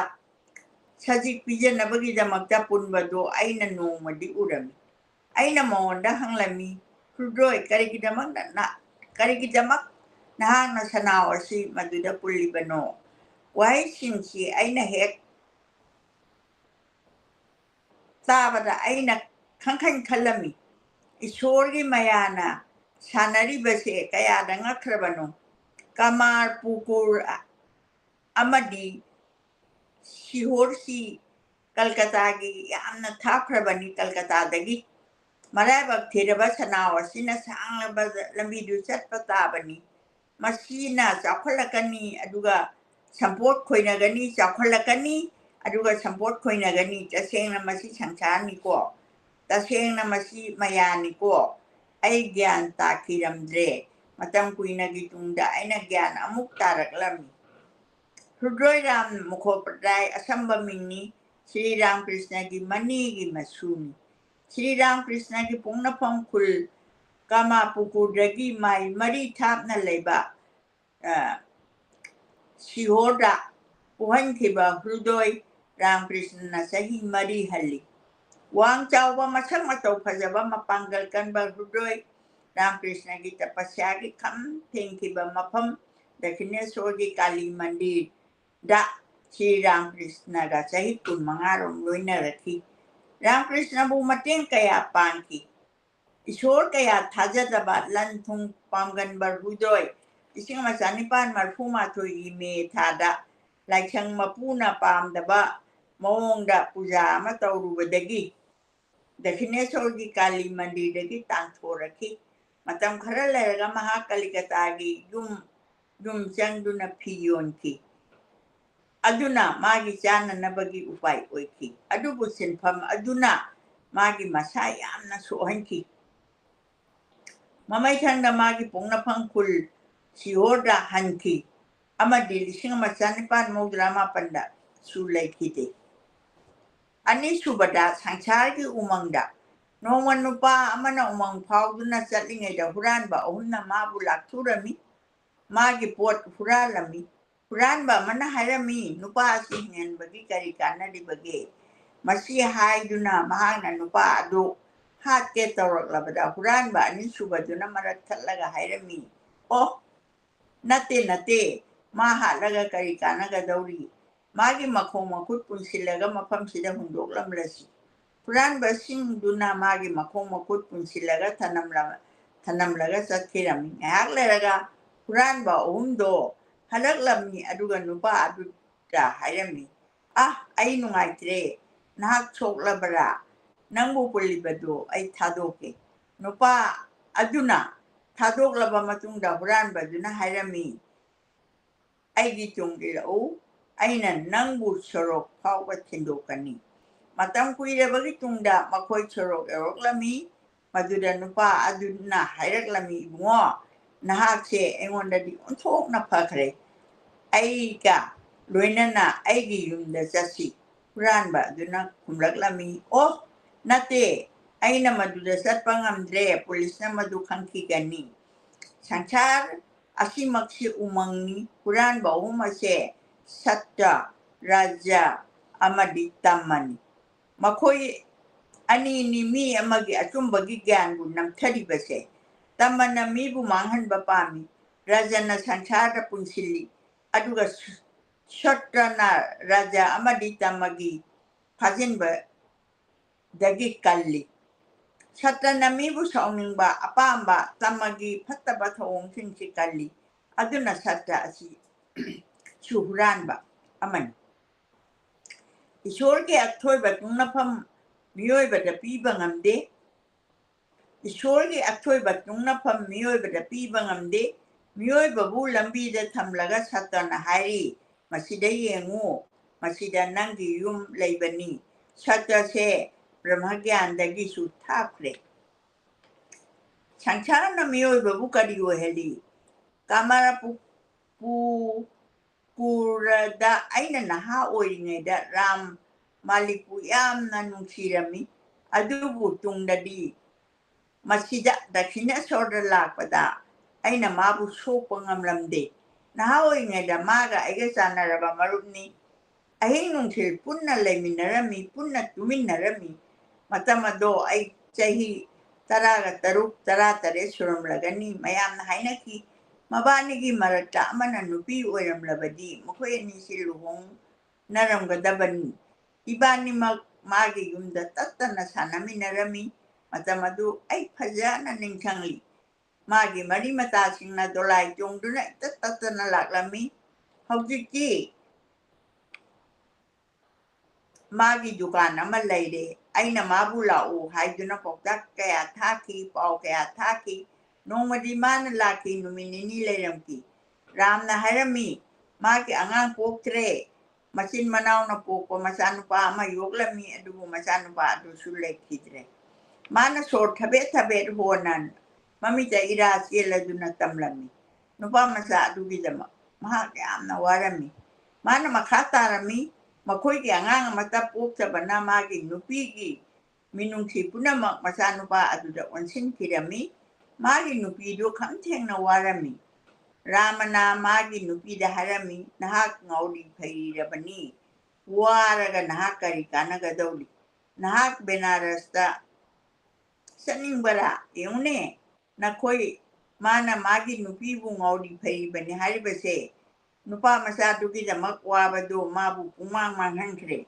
ꯁꯖꯤꯛ ꯄꯤꯖꯅꯕꯒꯤꯗꯃꯛꯇ ꯄꯨꯟꯕꯗꯨ ꯑꯩꯅ ꯅꯣꯡꯃꯗꯤ ꯎꯔꯝꯃꯤ꯫ ꯑꯩꯅ ꯃꯉꯣꯟꯗ ꯍꯪꯂꯝꯃꯤ, "ꯍ꯭ꯔꯨꯗꯣꯏ, ꯀꯔꯤꯒꯤꯗꯃꯛ ꯅ-, ꯀꯔꯤꯒꯤꯗꯃꯛ ꯅꯍꯥꯛꯅ ꯁꯅꯥꯎ ꯑꯁꯤ ꯃꯗꯨꯗ ꯄꯨꯜꯂꯤꯕꯅꯣ?" ꯋꯥꯍꯩꯁꯤꯡꯁꯤ ꯑꯩꯅ ꯍꯦꯛ ꯇꯥꯕꯗ ꯑꯩꯅ ꯈꯪꯈꯟ ꯈꯜꯂꯝꯃꯤ, "ꯏꯁꯣꯔꯒꯤ ꯃꯌꯥꯅ ꯁꯥꯟꯅꯔꯤꯕꯁꯦ ꯀꯌꯥꯗ ꯉꯛꯈ꯭ꯔꯕꯅꯣ!" ꯀꯃꯥꯔ ꯄꯨꯀꯨꯔ ꯑꯃꯗꯤ ꯁꯤꯍꯣꯔꯁꯤ ꯀꯜꯀꯇꯥꯒꯤ ꯌꯥꯝꯅ ꯊꯥꯞꯈ꯭ꯔꯕꯅꯤ꯫ ꯀꯜꯀꯇꯥꯗꯒꯤ ꯃꯔꯥꯏꯕꯛ ꯊꯤꯔꯕ ꯁꯅꯥꯎ ꯑꯁꯤꯅ ꯁꯥꯡꯂꯕ ꯂꯝꯕꯤꯗꯨ ꯆꯠꯄ ꯇꯥꯕꯅꯤ꯫ ꯃꯁꯤꯅ ꯆꯥꯎꯈꯠꯂꯛꯀꯅꯤ, ꯑꯗꯨꯒ ꯁꯝꯄꯣꯠ ꯈꯣꯏꯅꯒꯅꯤ, ꯆꯥꯎꯈꯠꯂꯛꯀꯅꯤ, ꯑꯗꯨꯒ ꯁꯝꯄꯣꯠ ꯈꯣꯏꯅꯒꯅꯤ꯫ ꯇꯁꯦꯡꯅ ꯃꯁꯤ ꯁꯪꯁꯥꯔꯅꯤꯀꯣ, ꯇꯁꯦꯡꯅ ꯃꯁꯤ ꯃꯌꯥꯅꯤꯀꯣ꯫ ꯑꯩ ꯒ꯭ꯌꯥꯟ ꯇꯥꯈꯤꯔꯝꯗ꯭ꯔꯦ꯫ ꯃꯇꯝ ꯀꯨꯏꯅꯒꯤ ꯇꯨꯡꯗ ꯑꯩꯅ ꯒ꯭ꯌꯥꯟ ꯑꯃꯨꯛ ꯇꯥꯔꯛꯂꯝꯃꯤ꯫ ꯍ꯭ꯔꯨꯗꯣꯏ ꯔꯥꯝ ꯃꯨꯈꯣꯄꯥꯙ꯭ꯌꯥꯏ ꯑꯁꯝꯕ ꯃꯤꯡꯅꯤ꯫ ꯁ꯭ꯔꯤ ꯔꯥꯝꯀ꯭ꯔꯤꯁꯅꯒꯤ ꯃꯅꯦꯒꯤ ꯃꯁꯨꯅꯤ꯫ ꯁ꯭ꯔꯤ ꯔꯥꯝꯀ꯭ꯔꯤꯁꯅꯒꯤ ꯄꯣꯛꯅꯐꯝ ꯈꯨꯜ ꯀꯥꯃꯥꯄꯨꯀꯨꯔꯗꯒꯤ ꯃꯥꯏꯜ ꯃꯔꯤ ꯊꯥꯞꯅ ꯂꯩꯕ, ꯑ, ꯁꯤꯍꯣꯔꯗ ꯄꯣꯛꯍꯟꯈꯤꯕ ꯍ꯭ꯔꯨꯗꯣꯏ ꯔꯥꯝꯀ꯭ꯔꯤꯁꯅꯅ ꯆꯍꯤ ꯃꯔꯤ ꯍꯜꯂꯤ꯫ ꯋꯥꯡ ꯆꯥꯎꯕ, ꯃꯁꯛ ꯃꯇꯧ ꯐꯖꯕ, ꯃꯄꯥꯡꯒꯜ ꯀꯟꯕ ꯍ꯭ꯔꯨꯗꯣꯏ ꯔꯥꯝꯀ꯭ꯔꯤꯁꯅꯒꯤ ꯇꯄꯁ꯭ꯌꯥꯒꯤ ꯈꯝ ꯊꯦꯡꯈꯤꯕ ꯃꯐꯝ ꯗꯈꯤꯅꯦꯁꯣꯔꯒꯤ ꯀꯥꯂꯤ ꯃꯟꯗꯤꯔꯗ ꯁ꯭ꯔꯤ ꯔꯥꯝꯀ꯭ꯔꯤꯁꯅꯒ ꯆꯍꯤ ꯀꯨꯟꯃꯉꯥ ꯔꯣꯝ ꯂꯣꯏꯅꯔꯛꯈꯤ꯫ ꯔꯥꯝꯀ꯭ꯔꯤꯁꯅꯕꯨ ꯃꯇꯦꯡ ꯀꯌꯥ ꯄꯥꯡꯈꯤ꯫ ꯏꯁꯣꯔ ꯀꯌꯥ ꯊꯥꯖꯗꯕ ꯂꯟ ꯊꯨꯝ ꯄꯥꯝꯒꯟꯕ ꯍ꯭ꯔꯨꯗꯣꯏ ꯂꯤꯁꯤꯡ ꯑꯃ ꯆꯅꯤꯄꯥꯟ ꯃꯔꯤꯐꯨ ꯃꯥꯊꯣꯏꯒꯤ ꯃꯦ ꯊꯥꯗ ꯂꯥꯏꯁꯪ ꯃꯄꯨꯅ ꯄꯥꯝꯗꯕ ꯃꯑꯣꯡꯗ ꯄꯨꯖꯥ ꯑꯃ ꯇꯧꯔꯨꯕꯗꯒꯤ ꯗꯈꯤꯅꯦꯁꯣꯔꯒꯤ ꯀꯥꯂꯤ ꯃꯟꯗꯤꯔꯗꯒꯤ ꯇꯥꯟꯊꯣꯔꯛꯈꯤ꯫ ꯃꯇꯝ ꯈꯔ ꯂꯩꯔꯒ ꯃꯍꯥꯛ ꯀꯂꯤꯀꯇꯥꯒꯤ ꯌꯨꯝ, ꯌꯨꯝ ꯆꯪꯗꯨꯅ ꯐꯤ ꯌꯣꯟꯈꯤ꯫ ꯑꯗꯨꯅ ꯃꯥꯒꯤ ꯆꯥꯅꯅꯕꯒꯤ ꯎꯄꯥꯏ ꯑꯣꯏꯈꯤ꯫ ꯑꯗꯨꯕꯨ ꯁꯤꯟꯐꯝ ꯑꯗꯨꯅ ꯃꯥꯒꯤ ꯃꯁꯥ ꯌꯥꯝꯅ ꯁꯣꯛꯍꯟꯈꯤ꯫ ꯃꯃꯩꯊꯪꯗ ꯃꯥꯒꯤ ꯄꯣꯛꯅꯐꯝ ꯈꯨꯜ ꯁꯤꯍꯣꯔꯗ ꯍꯟꯈꯤ ꯑꯃꯗꯤ ꯂꯤꯁꯤꯡ ꯑꯃ ꯆꯅꯤꯄꯥꯟ ꯃꯧꯗ꯭ꯔꯥ ꯃꯥꯄꯟꯗꯁꯨ ꯂꯩꯈꯤꯗꯦ꯫ ꯑꯅꯤꯁꯨꯕꯗ, ꯁꯪꯁꯥꯔꯒꯤ ꯎꯃꯪꯗ ꯅꯣꯡꯃ ꯅꯨꯄꯥ ꯑꯃꯅ ꯎꯃꯪ ꯐꯥꯎꯗꯨꯅ ꯆꯠꯂꯤꯉꯩꯗ ꯍꯨꯔꯥꯟꯕ ꯑꯍꯨꯝꯅ ꯃꯥꯕꯨ ꯂꯥꯛꯊꯨꯔꯝꯃꯤ꯫ ꯃꯥꯒꯤ ꯄꯣꯠ ꯍꯨꯔꯥꯜꯂꯝꯃꯤ꯫ ꯍꯨꯔꯥꯟꯕ ꯑꯃꯅ ꯍꯥꯏꯔꯝꯃꯤ, "ꯅꯨꯄꯥ ꯑꯁꯤ ꯍꯤꯡꯍꯟꯕꯒꯤ ꯀꯔꯤ ꯀꯥꯟꯅꯔꯤꯕꯒꯦ?" ꯃꯁꯤ ꯍꯥꯏꯗꯨꯅ ꯃꯍꯥꯛꯅ ꯅꯨꯄꯥ ꯑꯗꯨ ꯍꯥꯠꯀꯦ ꯇꯧꯔꯛꯂꯕꯗ ꯍꯨꯔꯥꯟꯕ ꯑꯅꯤꯁꯨꯕꯗꯨꯅ ꯃꯔꯛ ꯊꯠꯂꯒ ꯍꯥꯏꯔꯝꯃꯤ, "ꯑꯣ, ꯅꯠꯇꯦ, ꯅꯠꯇꯦ, ꯃꯥ ꯍꯥꯠꯂꯒ ꯀꯔꯤ ꯀꯥꯟꯅꯒꯗꯧꯔꯤ? ꯃꯥꯒꯤ ꯃꯈꯣꯡ ꯃꯈꯨꯠ ꯄꯨꯟꯁꯤꯜꯂꯒ ꯃꯐꯝꯁꯤꯗ ꯍꯨꯟꯗꯣꯛꯂꯝꯂꯁꯤ꯫" ꯍꯨꯔꯥꯟꯕꯁꯤꯡꯗꯨꯅ ꯃꯥꯒꯤ ꯃꯈꯣꯡ ꯃꯈꯨꯠ ꯄꯨꯟꯁꯤꯜꯂꯒ ꯊꯅꯝꯂ-, ꯊꯅꯝꯂꯒ ꯆꯠꯈꯤꯔꯝꯃꯤ꯫ ꯉꯥꯏꯍꯥꯛ ꯂꯩꯔꯒ ꯍꯨꯔꯥꯟꯕ ꯑꯍꯨꯝꯗꯣ ꯍꯜꯂꯛꯂꯝꯃꯤ, ꯑꯗꯨꯒ ꯅꯨꯄꯥ ꯑꯗꯨꯗ ꯍꯥꯏꯔꯝꯃꯤ, "ꯑꯥ, ꯑꯩ ꯅꯨꯡꯉꯥꯏꯇ꯭ꯔꯦ, ꯅꯍꯥꯛ ꯁꯣꯛꯂꯕꯔꯥ? ꯅꯪꯕꯨ ꯄꯨꯜꯂꯤꯕꯗꯨ ꯑꯩ ꯊꯥꯗꯣꯛꯀꯦ꯫" ꯅꯨꯄꯥ ꯑꯗꯨꯅ ꯊꯥꯗꯣꯛꯂꯕ ꯃꯇꯨꯡꯗ ꯍꯨꯔꯥꯟꯕꯗꯨꯅ ꯍꯥꯏꯔꯝꯃꯤ, "ꯑꯩꯒꯤ ꯇꯨꯡ ꯏꯜꯂꯛꯎ, ꯑꯩꯅ ꯅꯪꯕꯨ ꯁꯣꯔꯣꯛ ꯐꯥꯎꯕ ꯊꯤꯟꯗꯣꯛꯀꯅꯤ꯫" ꯃꯇꯝ ꯀꯨꯏꯔꯕꯒꯤ ꯇꯨꯡꯗ ꯃꯈꯣꯏ ꯁꯣꯔꯣꯛ ꯌꯧꯔꯛꯂꯝꯃꯤ꯫ ꯃꯗꯨꯗ ꯅꯨꯄꯥ ꯑꯗꯨꯅ ꯍꯥꯏꯔꯛꯂꯝꯃꯤ, "ꯏꯕꯨꯡꯉꯣ, ꯅꯍꯥꯛꯁꯦ ꯑꯩꯉꯣꯟꯗꯗꯤ ꯑꯣꯟꯊꯣꯛꯅ ꯐꯈ꯭ꯔꯦ꯫ ꯑꯩꯒ ꯂꯣꯏꯅꯅ ꯑꯩꯒꯤ ꯌꯨꯝꯗ ꯆꯠꯁꯤ꯫" ꯍꯨꯔꯥꯟꯕ ꯑꯗꯨꯅ ꯈꯨꯝꯂꯛꯂꯝꯃꯤ, "ꯑꯣ, ꯅꯠꯇꯦ, ꯑꯩꯅ ꯃꯗꯨꯗ ꯆꯠꯄ ꯉꯝꯗ꯭ꯔꯦ, ꯄꯨꯂꯤꯁꯅ ꯃꯗꯨ ꯈꯪꯈꯤꯒꯅꯤ꯫" ꯁꯪꯁꯥꯔ ꯑꯁꯤꯃꯛꯁꯤ ꯎꯃꯪꯅꯤ꯫ ꯍꯨꯔꯥꯟꯕ ꯑꯍꯨꯝ ꯑꯁꯦ ꯁꯠꯇ, ꯔꯥꯖ꯭ꯌ ꯑꯃꯗꯤ ꯇꯝꯃꯅꯤ꯫ ꯃꯈꯣꯏ ꯑꯅꯤꯅꯤ ꯃꯤ ꯑꯃꯒꯤ ꯑꯆꯨꯝꯕꯒꯤ ꯒ꯭ꯌꯥꯟꯕꯨ ꯅꯝꯊꯔꯤꯕꯁꯦ꯫ ꯇꯝꯃꯅ ꯃꯤꯕꯨ ꯃꯥꯡꯍꯟꯕ ꯄꯥꯝꯃꯤ, ꯔꯥꯖꯅ ꯁꯪꯁꯥꯔꯗ ꯄꯨꯟꯁꯤꯜꯂꯤ, ꯑꯗꯨꯒ ꯁ-, ꯁꯠꯇ꯭ꯔꯅ ꯔꯥꯖ ꯑꯃꯗꯤ ꯇꯝꯃꯒꯤ ꯐꯥꯖꯤꯟꯕꯗꯒꯤ ꯀꯜꯂꯤ꯫ ꯁꯠꯇ꯭ꯔꯅ ꯃꯤꯕꯨ ꯁꯥꯎꯅꯤꯡꯕ, ꯑꯄꯥꯝꯕ, ꯇꯝꯃꯒꯤ ꯐꯠꯇꯕ ꯊꯧꯑꯣꯡꯁꯤꯡꯁꯤ ꯀꯜꯂꯤ꯫ ꯑꯗꯨꯅ ꯁꯠꯇ꯭ꯔ ꯑꯁꯤ ꯁꯨ ꯍꯨꯔꯥꯟꯕ ꯑꯃꯅꯤ꯫ ꯏꯁꯣꯔꯒꯤ ꯑꯊꯣꯏꯕ ꯇꯨꯡꯅꯐꯝ ꯃꯤꯑꯣꯏꯕꯗ ꯄꯤꯕ ꯉꯝꯗꯦ꯫ ꯏꯁꯣꯔꯒꯤ ꯑꯊꯣꯏꯕ ꯇꯨꯡꯅꯐꯝ ꯃꯤꯑꯣꯏꯕꯗ ꯄꯤꯕ ꯉꯝꯗꯦ꯫ ꯃꯤꯑꯣꯏꯕꯕꯨ ꯂꯝꯕꯤꯗ ꯊꯝꯂꯒ ꯁꯥꯇꯟꯅ ꯍꯥꯏꯔꯤ, "ꯃꯁꯤꯗ ꯌꯦꯡꯉꯨ, ꯃꯁꯤꯗ ꯅꯪꯒꯤ ꯌꯨꯝ ꯂꯩꯕꯅꯤ꯫" ꯁꯠꯇ꯭ꯔꯁꯦ ꯕ꯭ꯔꯍ꯭ꯃꯒ꯭ꯌꯥꯟꯗꯒꯤꯁꯨ ꯊꯥꯞꯈ꯭ꯔꯦ꯫ ꯁꯪꯁꯥꯔꯅ ꯃꯤꯑꯣꯏꯕꯕꯨ ꯀꯔꯤ ꯑꯣꯏꯍꯜꯂꯤ? ꯀꯥꯃꯔꯄꯨ-, ꯄꯨ-, ꯀꯨꯔꯗ ꯑꯩꯅ ꯅꯍꯥ ꯑꯣꯏꯔꯤꯉꯩꯗ ꯔꯥꯝ ꯃꯥꯂꯤꯛꯄꯨ ꯌꯥꯝꯅ ꯅꯨꯡꯁꯤꯔꯝꯃꯤ꯫ ꯑꯗꯨꯕꯨ ꯇꯨꯡꯗꯗꯤ ꯃꯁꯤꯗ ꯗꯛꯈꯤꯅꯦꯁꯣꯔꯗ ꯂꯥꯛꯄꯗ ꯑꯩꯅ ꯃꯥꯕꯨ ꯁꯣꯛꯄ ꯉꯝꯂꯝꯗꯦ꯫ ꯅꯍꯥ ꯑꯣꯏꯔꯤꯉꯩꯗ ꯃꯥꯒ ꯑꯩꯒ ꯆꯥꯟꯅꯔꯕ ꯃꯔꯨꯞꯅꯤ꯫ ꯑꯍꯤꯡ ꯅꯨꯡꯊꯤꯜ ꯄꯨꯟꯅ ꯂꯩꯃꯤꯟꯅꯔꯝꯃꯤ, ꯄꯨꯟꯅ ꯇꯨꯃꯤꯟꯅꯔꯝꯃꯤ꯫ ꯃꯇꯝ ꯑꯗꯣ ꯑꯩ ꯆꯍꯤ ꯇꯔꯥꯒ ꯇꯔꯨꯛ, ꯇꯔꯥ ꯇꯔꯦꯠ ꯁꯨꯔꯝꯂꯒꯅꯤ꯫ ꯃꯌꯥꯝꯅ ꯍꯥꯏꯅꯈꯤ, "ꯃꯕꯥꯅꯤꯒꯤ ꯃꯔꯛꯇ ꯑꯃꯅ ꯅꯨꯄꯤ ꯑꯣꯏꯔꯝꯂꯕꯗꯤ ꯃꯈꯣꯏ ꯑꯅꯤꯁꯤ ꯂꯨꯍꯣꯡꯅꯔꯝꯒꯗꯕꯅꯤ"꯫ ꯏꯕꯥꯅꯤꯃꯛ ꯃꯥꯒꯤ ꯌꯨꯝꯗ ꯇꯠꯇꯅ ꯁꯥꯟꯅꯃꯤꯟꯅꯔꯝꯃꯤ꯫ ꯃꯇꯝ ꯑꯗꯨ ꯑꯩ ꯐꯖꯅ ꯅꯤꯡꯁꯤꯡꯂꯤ꯫ ꯃꯥꯒꯤ ꯃꯔꯤ ꯃꯇꯥꯁꯤꯡꯅ ꯗꯣꯂꯥꯏ ꯇꯣꯡꯗꯨꯅ ꯏꯇꯠ ꯇꯠꯇꯅ ꯂꯥꯛꯂꯝꯃꯤ꯫ ꯍꯧꯖꯤꯛꯇꯤ ꯃꯥꯒꯤ ꯗꯨꯀꯥꯟ ꯑꯃ ꯂꯩꯔꯦ꯫ ꯑꯩꯅ ꯃꯥꯕꯨ ꯂꯥꯛꯎ ꯍꯥꯏꯗꯨꯅ ꯄꯥꯎꯇꯥꯛ ꯀꯌꯥ ꯊꯥꯈꯤ, ꯄꯥꯎ ꯀꯌꯥ ꯊꯥꯈꯤ꯫ ꯅꯣꯡꯃꯗꯤ ꯃꯥꯅ ꯂꯥꯛꯈꯤ, ꯅꯨꯃꯤꯠ ꯅꯤꯅꯤ ꯂꯩꯔꯝꯈꯤ꯫ ꯔꯥꯝꯅ ꯍꯥꯏꯔꯝꯃꯤ, "ꯃꯥꯒꯤ ꯑꯉꯥꯡ ꯄꯣꯛꯇ꯭ꯔꯦ꯫ ꯃꯆꯤꯟ ꯃꯅꯥꯎꯅ ꯄꯣꯛꯄ ꯃꯆꯥꯅꯨꯄꯥ ꯑꯃ ꯌꯣꯛꯂꯝꯃꯤ, ꯑꯗꯨꯕꯨ ꯃꯆꯥꯅꯨꯄꯥ ꯑꯗꯨꯁꯨ ꯂꯩꯈꯤꯗ꯭ꯔꯦ"꯫ ꯃꯥꯅ ꯁꯣꯔ ꯊꯕꯦꯠ ꯊꯕꯦꯠ ꯍꯣꯟꯅ ꯃꯃꯤꯠꯇ ꯏꯔꯥ ꯆꯦꯜꯂꯗꯨꯅ ꯇꯝꯂꯝꯃꯤ꯫ ꯅꯨꯄꯥ ꯃꯆꯥ ꯑꯗꯨꯒꯤꯗꯃꯛ ꯃꯍꯥꯛ ꯌꯥꯝꯅ ꯋꯥꯔꯝꯃꯤ꯫ ꯃꯥꯅ ꯃꯈꯥ ꯇꯥꯔꯝꯃꯤ, "ꯃꯈꯣꯏꯒꯤ ꯑꯉꯥꯡ ꯑꯃꯠꯇ ꯄꯣꯛꯇꯕꯅ ꯃꯥꯒꯤ ꯅꯨꯄꯤꯒꯤ ꯃꯤꯅꯨꯡꯁꯤ ꯄꯨꯝꯅꯃꯛ ꯃꯆꯥꯅꯨꯄꯥ ꯑꯗꯨꯗ ꯑꯣꯟꯁꯤꯟꯈꯤꯔꯝꯃꯤ꯫ ꯃꯥꯒꯤ ꯅꯨꯄꯤꯗꯨ ꯈꯝ ꯊꯦꯡꯅ ꯋꯥꯔꯝꯃꯤ"꯫ ꯔꯥꯃꯅ ꯃꯥꯒꯤ ꯅꯨꯄꯤꯗ ꯍꯥꯏꯔꯝꯃꯤ, "ꯅꯍꯥꯛ ꯉꯥꯎꯔꯤ ꯐꯩꯔꯤꯔꯕꯅꯤ꯫ ꯋꯥꯔꯒ ꯅꯍꯥꯛ ꯀꯔꯤ ꯀꯥꯟꯅꯒꯗꯧꯔꯤ? ꯅꯍꯥꯛ ꯕꯦꯅꯥꯔꯁꯇ ꯆꯠꯅꯤꯡꯕꯔꯥ? ꯌꯦꯡꯉꯨꯅꯦ, ꯅꯈꯣꯏ, ꯃꯥꯅ ꯃꯥꯒꯤ ꯅꯨꯄꯤꯕꯨ ꯉꯥꯎꯔꯤ ꯐꯩꯔꯤꯕꯅꯤ ꯍꯥꯏꯔꯤꯕꯁꯦ, ꯅꯨꯄꯥ ꯃꯆꯥꯗꯨꯒꯤꯗꯃꯛ ꯋꯥꯕꯗꯨ ꯃꯥꯕꯨ ꯄꯨꯡꯃꯥꯡ ꯃꯥꯡꯍꯟꯈ꯭ꯔꯦ꯫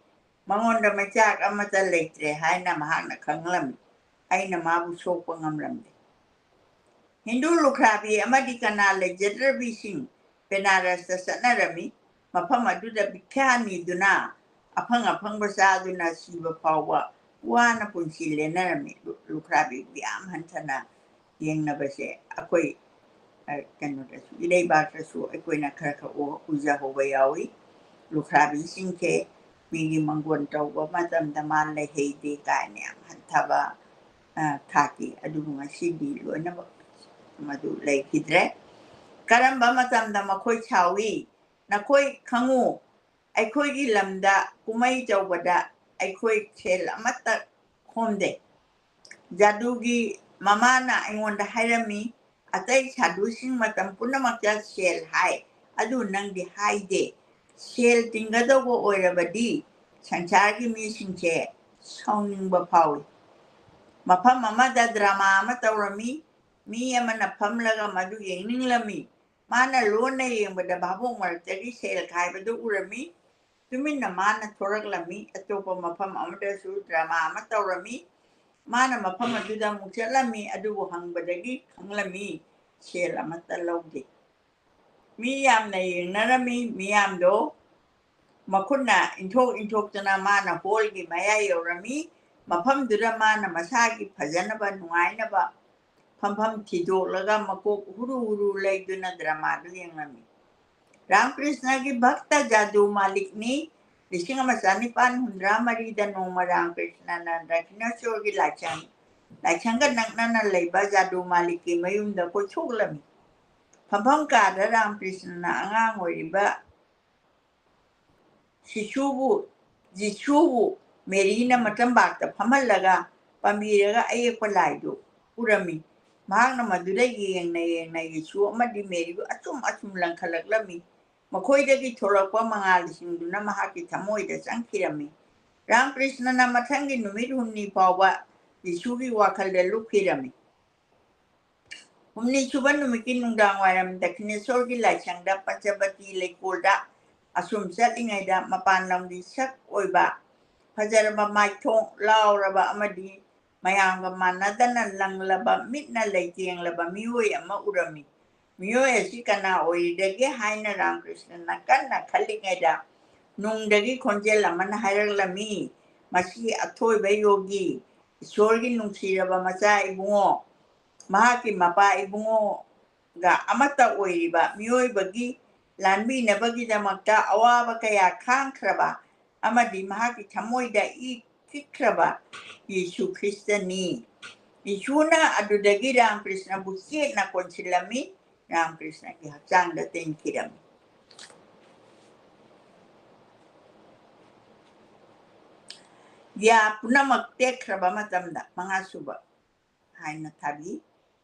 ꯃꯉꯣꯟꯗ ꯃꯩꯆꯥꯛ ꯑꯃꯠꯇ ꯂꯩꯇ꯭ꯔꯦ ꯍꯥꯏꯅ ꯃꯍꯥꯛꯅ ꯈꯪꯂꯝꯃꯤ꯫ ꯑꯩꯅ ꯃꯥꯕꯨ ꯁꯣꯛꯄ ꯉꯝꯂꯝꯗꯦ"꯫ ꯍꯤꯟꯗꯨ ꯂꯨꯈ꯭ꯔꯥꯕꯤ ꯑꯃꯗꯤ ꯀꯅꯥ ꯂꯩꯖꯗ꯭ꯔꯕꯤꯁꯤꯡ ꯕꯦꯅꯥꯔꯁꯇ ꯆꯠꯅꯔꯝꯃꯤ꯫ ꯃꯐꯝ ꯑꯗꯨꯗ ꯚꯤꯈ꯭ꯌꯥ ꯅꯤꯗꯨꯅ ꯑꯐꯪ ꯑꯐꯪꯕ ꯆꯥꯗꯨꯅ ꯁꯤꯕ ꯐꯥꯎꯕ ꯋꯥꯅ ꯄꯨꯟꯁꯤ ꯂꯦꯟꯅꯔꯝꯃꯤ꯫ ꯂꯨ-, ꯂꯨꯈ꯭ꯔꯥꯕꯤꯕꯨ ꯌꯥꯝ ꯍꯟꯊꯅ ꯌꯦꯡꯅꯕꯁꯦ ꯑꯩꯈꯣꯏ, ꯑ, ꯀꯩꯅꯣꯗꯁꯨ, ꯏꯔꯩꯕꯥꯛꯇꯁꯨ ꯑꯩꯈꯣꯏꯅ ꯈꯔ ꯈꯔ ꯎ-, ꯎꯖꯍꯧꯕ ꯌꯥꯎꯏ꯫ ꯂꯨꯈ꯭ꯔꯥꯕꯤꯁꯤꯡꯁꯦ ꯃꯤꯒꯤ ꯃꯪꯒꯣꯟ ꯇꯧꯕ ꯃꯇꯝꯗ ꯃꯥ ꯂꯩꯍꯩꯗꯦ ꯀꯥꯏꯅ ꯌꯥꯝ ꯍꯟꯊꯕ, ꯑ, ꯊꯥꯛꯀꯤ ꯑꯗꯨꯕꯨ ꯉꯁꯤꯗꯤ ꯂꯣꯏꯅꯃꯛ ꯃꯗꯨ ꯂꯩꯈꯤꯗ꯭ꯔꯦ꯫ ꯀꯔꯝꯕ ꯃꯇꯝꯗ ꯃꯈꯣꯏ ꯁꯥꯎꯏ? ꯅꯈꯣꯏ ꯈꯪꯉꯨ, ꯑꯩꯈꯣꯏꯒꯤ ꯂꯝꯗ ꯀꯨꯝꯍꯩ ꯇꯧꯕꯗ ꯑꯩꯈꯣꯏ ꯁꯦꯜ ꯑꯃꯠꯇ ꯈꯣꯝꯗꯦ꯫ ꯖꯥꯗꯨꯒꯤ ꯃꯃꯥꯅ ꯑꯩꯉꯣꯟꯗ ꯍꯥꯏꯔꯝꯃꯤ, "ꯑꯇꯩ ꯁꯥꯗꯨꯁꯤꯡ ꯃꯇꯝ ꯄꯨꯝꯅꯃꯛꯇ ꯁꯦꯜ ꯍꯥꯏ, ꯑꯗꯨ ꯅꯪꯗꯤ ꯍꯥꯏꯗꯦ꯫ ꯁꯦꯜ ꯇꯤꯡꯒꯗꯧꯕ ꯑꯣꯏꯔꯕꯗꯤ ꯁꯪꯁꯥꯔꯒꯤ ꯃꯤꯁꯤꯡꯁꯦ ꯁꯥꯎꯅꯤꯡꯕ ꯐꯥꯎꯏ꯫ ꯃꯐꯝ ꯑꯃꯗ ꯗ꯭ꯔꯃꯥ ꯑꯃ ꯇꯧꯔꯝꯃꯤ꯫ ꯃꯤ ꯑꯃꯅ ꯐꯝꯂꯒ ꯃꯗꯨ ꯌꯦꯡꯅꯤꯡꯂꯝꯃꯤ꯫ ꯃꯥꯅ ꯂꯣꯟꯅ ꯌꯦꯡꯕꯗ ꯚꯥꯕꯣꯛ ꯃꯔꯛꯇꯒꯤ ꯁꯦꯜ ꯈꯥꯏꯕꯗꯨ ꯎꯔꯝꯃꯤ꯫ ꯇꯨꯃꯤꯟꯅ ꯃꯥꯅ ꯊꯣꯔꯛꯂꯝꯃꯤ꯫ ꯑꯇꯣꯞꯄ ꯃꯐꯝ ꯑꯃꯗꯁꯨ ꯗ꯭ꯔꯃꯥ ꯑꯃ ꯇꯧꯔꯝꯃꯤ꯫ ꯃꯥꯅ ꯃꯐꯝ ꯑꯗꯨꯗ ꯑꯃꯨꯛ ꯆꯠꯂꯝꯃꯤ, ꯑꯗꯨꯕꯨ ꯍꯪꯕꯗꯒꯤ ꯈꯪꯂꯝꯃꯤ, ꯁꯦꯜ ꯑꯃꯠꯇ ꯂꯧꯗꯦ꯫ ꯃꯤ ꯌꯥꯝꯅ ꯌꯦꯡꯅꯔꯝꯃꯤ꯫ ꯃꯤꯌꯥꯝꯗꯣ ꯃꯈꯨꯠꯅ ꯏꯟꯊꯣꯛ ꯏꯟꯊꯣꯛꯇꯨꯅ ꯃꯥꯅ ꯍꯣꯜꯒꯤ ꯃꯌꯥꯏ ꯌꯧꯔꯝꯃꯤ꯫ ꯃꯐꯝꯗꯨꯗ ꯃꯥꯅ ꯃꯁꯥꯒꯤ ꯐꯖꯅꯕ, ꯅꯨꯡꯉꯥꯏꯅꯕ ꯐꯝꯐꯝ ꯊꯤꯗꯣꯛꯂꯒ ꯃꯀꯣꯛ ꯍꯨꯔꯨ ꯍꯨꯔꯨ ꯂꯩꯗꯨꯅ ꯗ꯭ꯔꯃꯥꯗꯨ ꯌꯦꯡꯂꯝꯃꯤ꯫ ꯔꯥꯝꯀ꯭ꯔꯤꯁꯅꯒꯤ ꯚꯛꯇ ꯖꯥꯗꯨ ꯃꯥꯂꯤꯛꯅꯤ꯫ ꯂꯤꯁꯤꯡ ꯑꯃ ꯆꯅꯤꯄꯥꯟ ꯍꯨꯝꯗ꯭ꯔꯥ ꯃꯔꯤꯗ ꯅꯣꯡꯃ ꯔꯥꯝꯀ꯭ꯔꯤꯁꯅꯅ ꯗꯛꯈꯤꯅꯦꯁꯣꯔꯒꯤ ꯂꯥꯏꯁꯪ, ꯂꯥꯏꯁꯪꯒ ꯅꯛꯅꯅ ꯂꯩꯕ ꯖꯥꯗꯨ ꯃꯥꯂꯤꯛꯀꯤ ꯃꯌꯨꯝꯗ ꯀꯣꯏꯊꯣꯛꯂꯝꯃꯤ꯫ ꯐꯝꯐꯝ ꯀꯥꯗ ꯔꯥꯝꯀ꯭ꯔꯤꯁꯅꯅ ꯑꯉꯥꯡ ꯑꯣꯏꯔꯤꯕ ꯁꯤꯁꯨꯕꯨ, ꯖꯤꯁꯨꯕꯨ ꯃꯦꯔꯤꯅ ꯃꯆꯝꯕꯥꯛꯇ ꯐꯝꯍꯜꯂꯒ ꯄꯥꯝꯕꯤꯔꯒ ꯑꯌꯦꯛꯄ ꯂꯥꯏꯗꯨ ꯎꯔꯝꯃꯤ꯫ ꯃꯍꯥꯛꯅ ꯃꯗꯨꯗ ꯌꯦꯡꯅ ꯌꯦꯡꯅ ꯌꯤꯁꯨ ꯑꯃꯗꯤ ꯃꯦꯔꯤꯕꯨ ꯑꯆꯨꯝ ꯑꯆꯨꯝ ꯂꯪꯈꯠꯂꯛꯂꯝꯃꯤ꯫ ꯃꯈꯣꯏꯗꯒꯤ ꯊꯣꯔꯛꯄ ꯃꯉꯥꯜꯁꯤꯡꯗꯨꯅ ꯃꯍꯥꯛꯀꯤ ꯊꯃꯣꯏꯗ ꯆꯪꯈꯤꯔꯝꯃꯤ꯫ ꯔꯥꯝꯀ꯭ꯔꯤꯁꯅꯅ ꯃꯊꯪꯒꯤ ꯅꯨꯃꯤꯠ ꯍꯨꯝꯅꯤ ꯐꯥꯎꯕ ꯌꯤꯁꯨꯒꯤ ꯋꯥꯈꯜꯗ ꯂꯨꯞꯈꯤꯔꯝꯃꯤ꯫ ꯍꯨꯝꯅꯤ ꯁꯨꯕ ꯅꯨꯃꯤꯠꯀꯤ ꯅꯨꯡꯗꯥꯡ ꯋꯥꯏꯔꯝ ꯗꯛꯈꯤꯅꯦꯁꯣꯔꯒꯤ ꯂꯥꯏꯁꯪꯗ ꯄꯟꯆꯕꯇꯤ ꯂꯩꯀꯣꯜꯗ ꯑꯁꯨꯝ ꯆꯠꯂꯤꯉꯩꯗ ꯃꯄꯥꯟ ꯂꯝꯒꯤ ꯁꯛ ꯑꯣꯏꯕ, ꯐꯖꯔꯕ ꯃꯥꯏꯊꯣꯡ ꯂꯥꯎꯔꯕ ꯑꯃꯗꯤ ꯃꯌꯥꯝꯒ ꯃꯥꯟꯅꯗꯅ ꯂꯪꯂꯕ, ꯃꯤꯠꯅ ꯂꯩꯇꯦꯡꯂꯕ ꯃꯤꯑꯣꯏ ꯑꯃ ꯎꯔꯝꯃꯤ꯫ ꯃꯤꯑꯣꯏ ꯑꯁꯤ ꯀꯅꯥ ꯑꯣꯏꯔꯤꯗꯒꯦ ꯍꯥꯏꯅ ꯔꯥꯝꯀ꯭ꯔꯤꯁꯅꯅ ꯀꯟꯅ ꯈꯜꯂꯤꯉꯩꯗ ꯅꯨꯡꯗꯒꯤ ꯈꯣꯟꯖꯦꯜ ꯑꯃꯅ ꯍꯥꯏꯔꯛꯂꯝꯃꯤ, "ꯃꯁꯤ ꯑꯊꯣꯏꯕ ꯌꯣꯒꯤ, ꯏꯁꯣꯔꯒꯤ ꯅꯨꯡꯁꯤꯔꯕ ꯃꯆꯥ ꯏꯕꯨꯡꯉꯣ, ꯃꯍꯥꯛꯀꯤ ꯃꯄꯥ ꯏꯕꯨꯡꯉꯣꯒ ꯑꯃꯠꯇ ꯑꯣꯏꯔꯤꯕ ꯃꯤꯑꯣꯏꯕꯒꯤ ꯂꯥꯟꯃꯤꯅꯕꯒꯤꯗꯃꯛꯇ ꯑꯋꯥꯕ ꯀꯌꯥ ꯈꯥꯡꯈ꯭ꯔꯕ ꯑꯃꯗꯤ ꯃꯍꯥꯛꯀꯤ ꯊꯃꯣꯏꯗ ꯏ ꯈꯤꯛꯈ꯭ꯔꯕ ꯌꯤꯁꯨ ꯈ꯭ꯔꯤꯁꯇꯅꯤ꯫" ꯌꯤꯁꯨꯅ ꯑꯗꯨꯗꯒꯤ ꯔꯥꯝꯀ꯭ꯔꯤꯁꯅꯕꯨ ꯆꯦꯠꯅ ꯀꯣꯟꯁꯤꯜꯂꯝꯃꯤ, ꯔꯥꯝꯀ꯭ꯔꯤꯁꯅꯒꯤ ꯍꯛꯆꯥꯡꯗ ꯇꯤꯟꯈꯤꯔꯝꯃꯤ꯫ ꯌꯥ ꯄꯨꯝꯅꯃꯛ ꯇꯦꯛꯈ꯭ꯔꯕ ꯃꯇꯝꯗ, ꯃꯉꯥꯁꯨꯕ ꯍꯥꯏꯅ ꯊꯥꯕꯤ꯫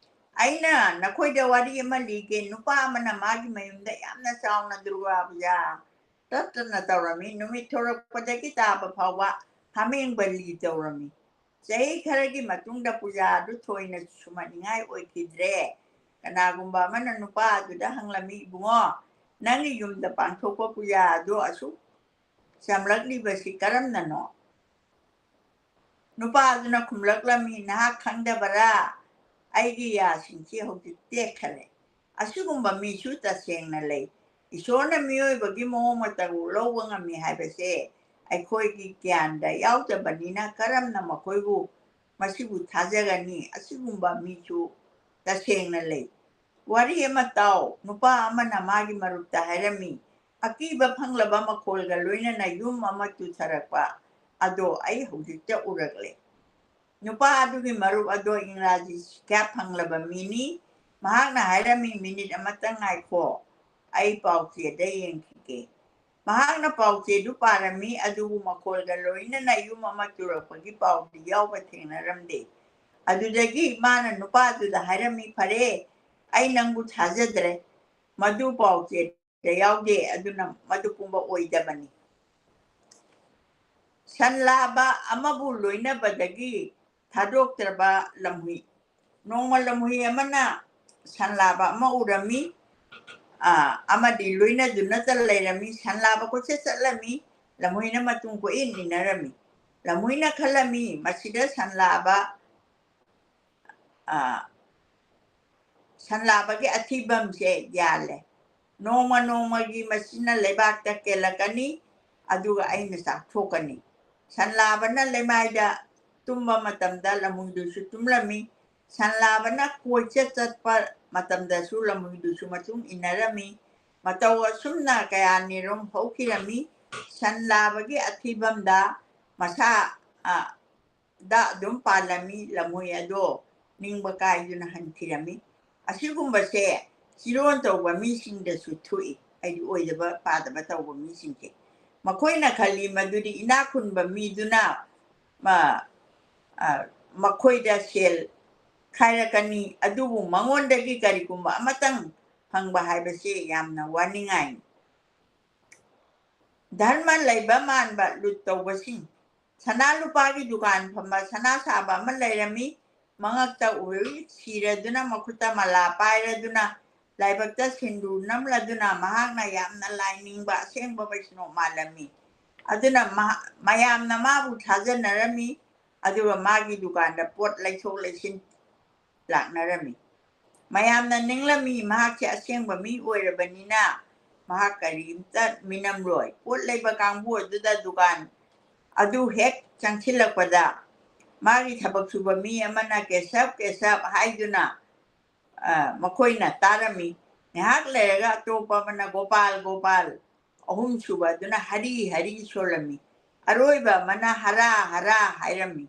ꯑꯩꯅ ꯅꯈꯣꯏꯗ ꯋꯥꯔꯤ ꯑꯃ ꯂꯤꯒꯦ꯫ ꯅꯨꯄꯥ ꯑꯃꯅ ꯃꯥꯒꯤ ꯃꯌꯨꯝꯗ ꯌꯥꯝꯅ ꯆꯥꯎꯅ ꯗꯨꯔꯒꯥ ꯄꯨꯖꯥ ꯇꯠꯇꯅ ꯇꯧꯔꯝꯃꯤ꯫ ꯅꯨꯃꯤꯠ ꯊꯣꯔꯛꯄꯗꯒꯤ ꯇꯥꯕ ꯐꯥꯎꯕ ꯍꯥꯃꯦꯡ ꯕꯂꯤ ꯇꯧꯔꯝꯃꯤ꯫ ꯆꯍꯤ ꯈꯔꯒꯤ ꯃꯇꯨꯡꯗ ꯄꯨꯖꯥ ꯑꯗꯨ ꯊꯣꯏꯅ ꯁꯨꯝꯍꯠꯅꯤꯡꯉꯥꯏ ꯑꯣꯏꯈꯤꯗ꯭ꯔꯦ꯫ ꯀꯅꯥꯒꯨꯝꯕ ꯑꯃꯅ ꯅꯨꯄꯥ ꯑꯗꯨꯗ ꯍꯪꯂꯝꯃꯤ, "ꯏꯕꯨꯡꯉꯣ, ꯅꯪꯒꯤ ꯌꯨꯝꯗ ꯄꯥꯡꯊꯣꯛꯄ ꯄꯨꯖꯥ ꯑꯗꯨ ꯑꯁꯨꯛ ꯆꯝꯂꯛꯂꯤꯕꯁꯤ ꯀꯔꯝꯅꯅꯣ?" ꯅꯨꯄꯥ ꯑꯗꯨꯅ ꯈꯨꯝꯂꯛꯂꯝꯃꯤ, "ꯅꯍꯥꯛ ꯈꯪꯗꯕꯔꯥ? ꯑꯩꯒꯤ ꯌꯥꯁꯤꯡꯁꯤ ꯍꯧꯖꯤꯛ ꯇꯦꯛꯈꯔꯦ꯫" ꯑꯁꯤꯒꯨꯝꯕ ꯃꯤꯁꯨ ꯇꯁꯦꯡꯅ ꯂꯩ꯫ ꯏꯁꯣꯔꯅ ꯃꯤꯑꯣꯏꯕꯒꯤ ꯃꯑꯣꯡ ꯃꯇꯧ ꯂꯧꯕ ꯉꯝꯃꯤ ꯍꯥꯏꯕꯁꯦ ꯑꯩꯈꯣꯏꯒꯤ ꯒ꯭ꯌꯥꯟꯗ ꯌꯥꯎꯗꯕꯅꯤꯅ ꯀꯔꯝꯅ ꯃꯈꯣꯏꯕꯨ, ꯃꯁꯤꯕꯨ ꯊꯥꯖꯒꯅꯤ? ꯑꯁꯤꯒꯨꯝꯕ ꯃꯤꯁꯨ ꯇꯁꯦꯡꯅ ꯂꯩ꯫ ꯋꯥꯔꯤ ꯑꯃ ꯇꯥꯎ꯫ ꯅꯨꯄꯥ ꯑꯃꯅ ꯃꯥꯒꯤ ꯃꯔꯨꯞꯇ ꯍꯥꯏꯔꯝꯃꯤ, "ꯑꯀꯤꯕ ꯐꯪꯂꯕ ꯃꯈꯣꯜꯒ ꯂꯣꯏꯅꯅ ꯌꯨꯝ ꯑꯃ ꯇꯨꯊꯔꯛꯄ ꯑꯗꯣ ꯑꯩ ꯍꯧꯖꯤꯛꯇ ꯎꯔꯛꯂꯦ꯫" ꯅꯨꯄꯥ ꯑꯗꯨꯒꯤ ꯃꯔꯨꯞ ꯑꯗꯣ ꯏꯪꯒ꯭ꯔꯥꯖꯤ ꯁꯤꯈ꯭ꯌꯥ ꯐꯪꯂꯕ ꯃꯤꯅꯤ꯫ ꯃꯍꯥꯛꯅ ꯍꯥꯏꯔꯝꯃꯤ, "ꯃꯤꯅꯤꯠ ꯑꯃꯇꯪ ꯉꯥꯏꯈꯣ, ꯑꯩ ꯄꯥꯎꯆꯦꯗ ꯌꯦꯡꯈꯤꯒꯦ꯫" ꯃꯍꯥꯛꯅ ꯄꯥꯎꯆꯦꯗꯨ ꯄꯥꯔꯝꯃꯤ, ꯑꯗꯨꯕꯨ ꯃꯈꯣꯜꯒ ꯂꯣꯏꯅꯅ ꯌꯨꯝ ꯑꯃ ꯇꯨꯔꯛꯄꯒꯤ ꯄꯥꯎꯗꯤ ꯌꯥꯎꯕ ꯊꯦꯡꯅꯔꯝꯗꯦ꯫ ꯑꯗꯨꯗꯒꯤ ꯃꯥꯅ ꯅꯨꯄꯥꯗꯨꯗ ꯍꯥꯏꯔꯝꯃꯤ, "ꯐꯔꯦ, ꯑꯩ ꯅꯪꯕꯨ ꯊꯥꯖꯗ꯭ꯔꯦ꯫ ꯃꯗꯨ ꯄꯥꯎꯆꯦꯗ ꯌꯥꯎꯗꯦ, ꯑꯗꯨꯅ ꯃꯗꯨ ꯄꯨꯝꯕ ꯑꯣꯏꯗꯕꯅꯤ꯫" ꯁꯟ ꯂꯥꯕ ꯑꯃꯕꯨ ꯂꯣꯏꯅꯕꯗꯒꯤ ꯊꯥꯗꯣꯛꯇ꯭ꯔꯕ ꯂꯝꯍꯨꯏ꯫ ꯅꯣꯡꯃ ꯂꯝꯍꯨꯏ ꯑꯃꯅ ꯁꯟ ꯂꯥꯕ ꯑꯃ ꯎꯔꯝꯃꯤ, ꯑ, ꯑꯃꯗꯤ ꯂꯣꯏꯅꯗꯨꯅꯇ ꯂꯩꯔꯝꯃꯤ꯫ ꯁꯟ ꯂꯥꯕ ꯀꯣꯏꯆꯠ ꯆꯠꯂꯝꯃꯤ, ꯂꯝꯍꯨꯏꯅ ꯃꯇꯨꯡ ꯀꯣꯏꯏꯟ ꯏꯟꯅꯔꯝꯃꯤ꯫ ꯂꯝꯍꯨꯏꯅ ꯈꯜꯂꯝꯃꯤ, "ꯃꯁꯤꯗ ꯁꯟ ꯂꯥꯕ, ꯑ, ꯁꯟ ꯂꯥꯕꯒꯤ ꯑꯊꯤꯕꯝꯁꯦ ꯌꯥꯜꯂꯦ꯫ ꯅꯣꯡꯃ ꯅꯣꯡꯃꯒꯤ ꯃꯁꯤꯅ ꯂꯩꯕꯥꯛꯇ ꯀꯦꯜꯂꯛꯀꯅꯤ, ꯑꯗꯨꯒ ꯑꯩꯅ ꯆꯥꯊꯣꯛꯀꯅꯤ꯫" ꯁꯟ ꯂꯥꯕꯅ ꯂꯩꯃꯥꯏꯗ ꯇꯨꯝꯕ ꯃꯇꯝꯗ ꯂꯝꯍꯨꯏꯗꯨꯁꯨ ꯇꯨꯝꯂꯝꯃꯤ꯫ ꯁꯟ ꯂꯥꯕꯅ ꯀꯣꯏꯆꯠ ꯆꯠꯄ ꯃꯇꯝꯗꯁꯨ ꯂꯝꯍꯨꯏꯗꯨꯁꯨ ꯃꯇꯨꯡ ꯏꯟꯅꯔꯝꯃꯤ꯫ ꯃꯇꯧ ꯑꯁꯨꯝꯅ ꯀꯌꯥꯅꯤꯔꯨꯝ ꯍꯧꯈꯤꯔꯝꯃꯤ꯫ ꯁꯟ ꯂꯥꯕꯒꯤ ꯑꯊꯤꯕꯝꯗ ꯃꯁꯥ, ꯑ, ꯗ ꯑꯗꯨꯝ ꯄꯥꯜꯂꯝꯃꯤ꯫ ꯂꯝꯍꯨꯏ ꯑꯗꯣ ꯅꯤꯡꯕ ꯀꯥꯏꯗꯨꯅ ꯍꯟꯈꯤꯔꯝꯃꯤ꯫ ꯑꯁꯤꯒꯨꯝꯕꯁꯦ ꯆꯤꯔꯣꯟ ꯇꯧꯕ ꯃꯤꯁꯤꯡꯗꯁꯨ ꯊꯣꯛꯏ꯫ ꯍꯥꯏꯗꯤ ꯑꯣꯏꯗꯕ ꯄꯥꯗꯕ ꯇꯧꯕ ꯃꯤꯁꯤꯡꯁꯦ꯫ ꯃꯈꯣꯏꯅ ꯈꯜꯂꯤ ꯃꯗꯨꯗꯤ ꯏꯅꯥꯛ ꯈꯨꯟꯕ ꯃꯤꯗꯨꯅ ꯃ-, ꯑ, ꯃꯈꯣꯏꯗ ꯁꯦꯜ ꯈꯥꯏꯔꯛꯀꯅꯤ꯫ ꯑꯗꯨꯕꯨ ꯃꯉꯣꯟꯗꯒꯤ ꯀꯔꯤꯒꯨꯝꯕ ꯑꯃꯇꯪ ꯐꯪꯕ ꯍꯥꯏꯕꯁꯤ ꯌꯥꯝꯅ ꯋꯥꯅꯤꯡꯉꯥꯏꯅꯤ꯫ ꯙꯔꯃ ꯂꯩꯕ ꯃꯥꯟꯕ ꯂꯨꯠ ꯇꯧꯕꯁꯤꯡ꯫ ꯁꯅꯥ ꯂꯨꯄꯥꯒꯤ ꯗꯨꯀꯥꯟ ꯐꯝꯕ ꯁꯅꯥ ꯁꯥꯕ ꯑꯃ ꯂꯩꯔꯝꯃꯤ꯫ ꯃꯉꯛꯇ ꯎꯔꯤ ꯁꯤꯔꯗꯨꯅ, ꯃꯈꯨꯠꯇ ꯃꯂꯥ ꯄꯥꯏꯔꯗꯨꯅ, ꯂꯥꯏꯕꯛꯇ ꯁꯤꯟꯗꯨꯔ ꯅꯝꯂꯗꯨꯅ ꯃꯍꯥꯛꯅ ꯌꯥꯝꯅ ꯂꯥꯏꯅꯤꯡꯕ ꯑꯁꯦꯡꯕ ꯋꯩꯁꯅꯣꯞ ꯃꯥꯜꯂꯝꯃꯤ꯫ ꯑꯗꯨꯅ ꯃꯍꯥ-, ꯃꯌꯥꯝꯅ ꯃꯥꯕꯨ ꯊꯥꯖꯅꯔꯝꯃꯤ꯫ ꯑꯗꯨꯒ ꯃꯥꯒꯤ ꯗꯨꯀꯥꯟꯗ ꯄꯣꯠ ꯂꯩꯊꯣꯛ ꯂꯩꯁꯤꯟ ꯂꯥꯛꯅꯔꯝꯃꯤ꯫ ꯃꯌꯥꯝꯅ ꯅꯤꯡꯂꯝꯃꯤ, ꯃꯍꯥꯛꯁꯦ ꯑꯁꯦꯡꯕ ꯃꯤ ꯑꯣꯏꯔꯕꯅꯤꯅ ꯃꯍꯥꯛ ꯀꯔꯤꯝꯇ ꯃꯤꯅꯝꯂꯣꯏ꯫ ꯄꯣꯠ ꯂꯩꯕ ꯀꯥꯡꯕꯨ ꯑꯗꯨꯗ ꯗꯨꯀꯥꯟ ꯑꯗꯨ ꯍꯦꯛ ꯆꯪꯁꯤꯜꯂꯛꯄꯗ ꯃꯥꯒꯤ ꯊꯕꯛ ꯁꯨꯕ ꯃꯤ ꯑꯃꯅ "ꯀꯦꯁꯕ, ꯀꯦꯁꯕ" ꯍꯥꯏꯗꯨꯅ, ꯑ, ꯃꯈꯣꯏꯅ ꯇꯥꯔꯝꯃꯤ꯫ ꯉꯥꯏꯍꯥꯛ ꯂꯩꯔꯒ ꯑꯇꯣꯞꯄ ꯑꯃꯅ "ꯒꯣꯄꯥꯜ, ꯒꯣꯄꯥꯜ", ꯑꯍꯨꯝꯁꯨꯕ ꯑꯗꯨꯅ "ꯍꯔꯤ, ꯍꯔꯤ" ꯁꯣꯜꯂꯝꯃꯤ꯫ ꯑꯔꯣꯏꯕ ꯑꯃꯅ "ꯍꯔꯥ, ꯍꯔꯥ" ꯍꯥꯏꯔꯝꯃꯤ꯫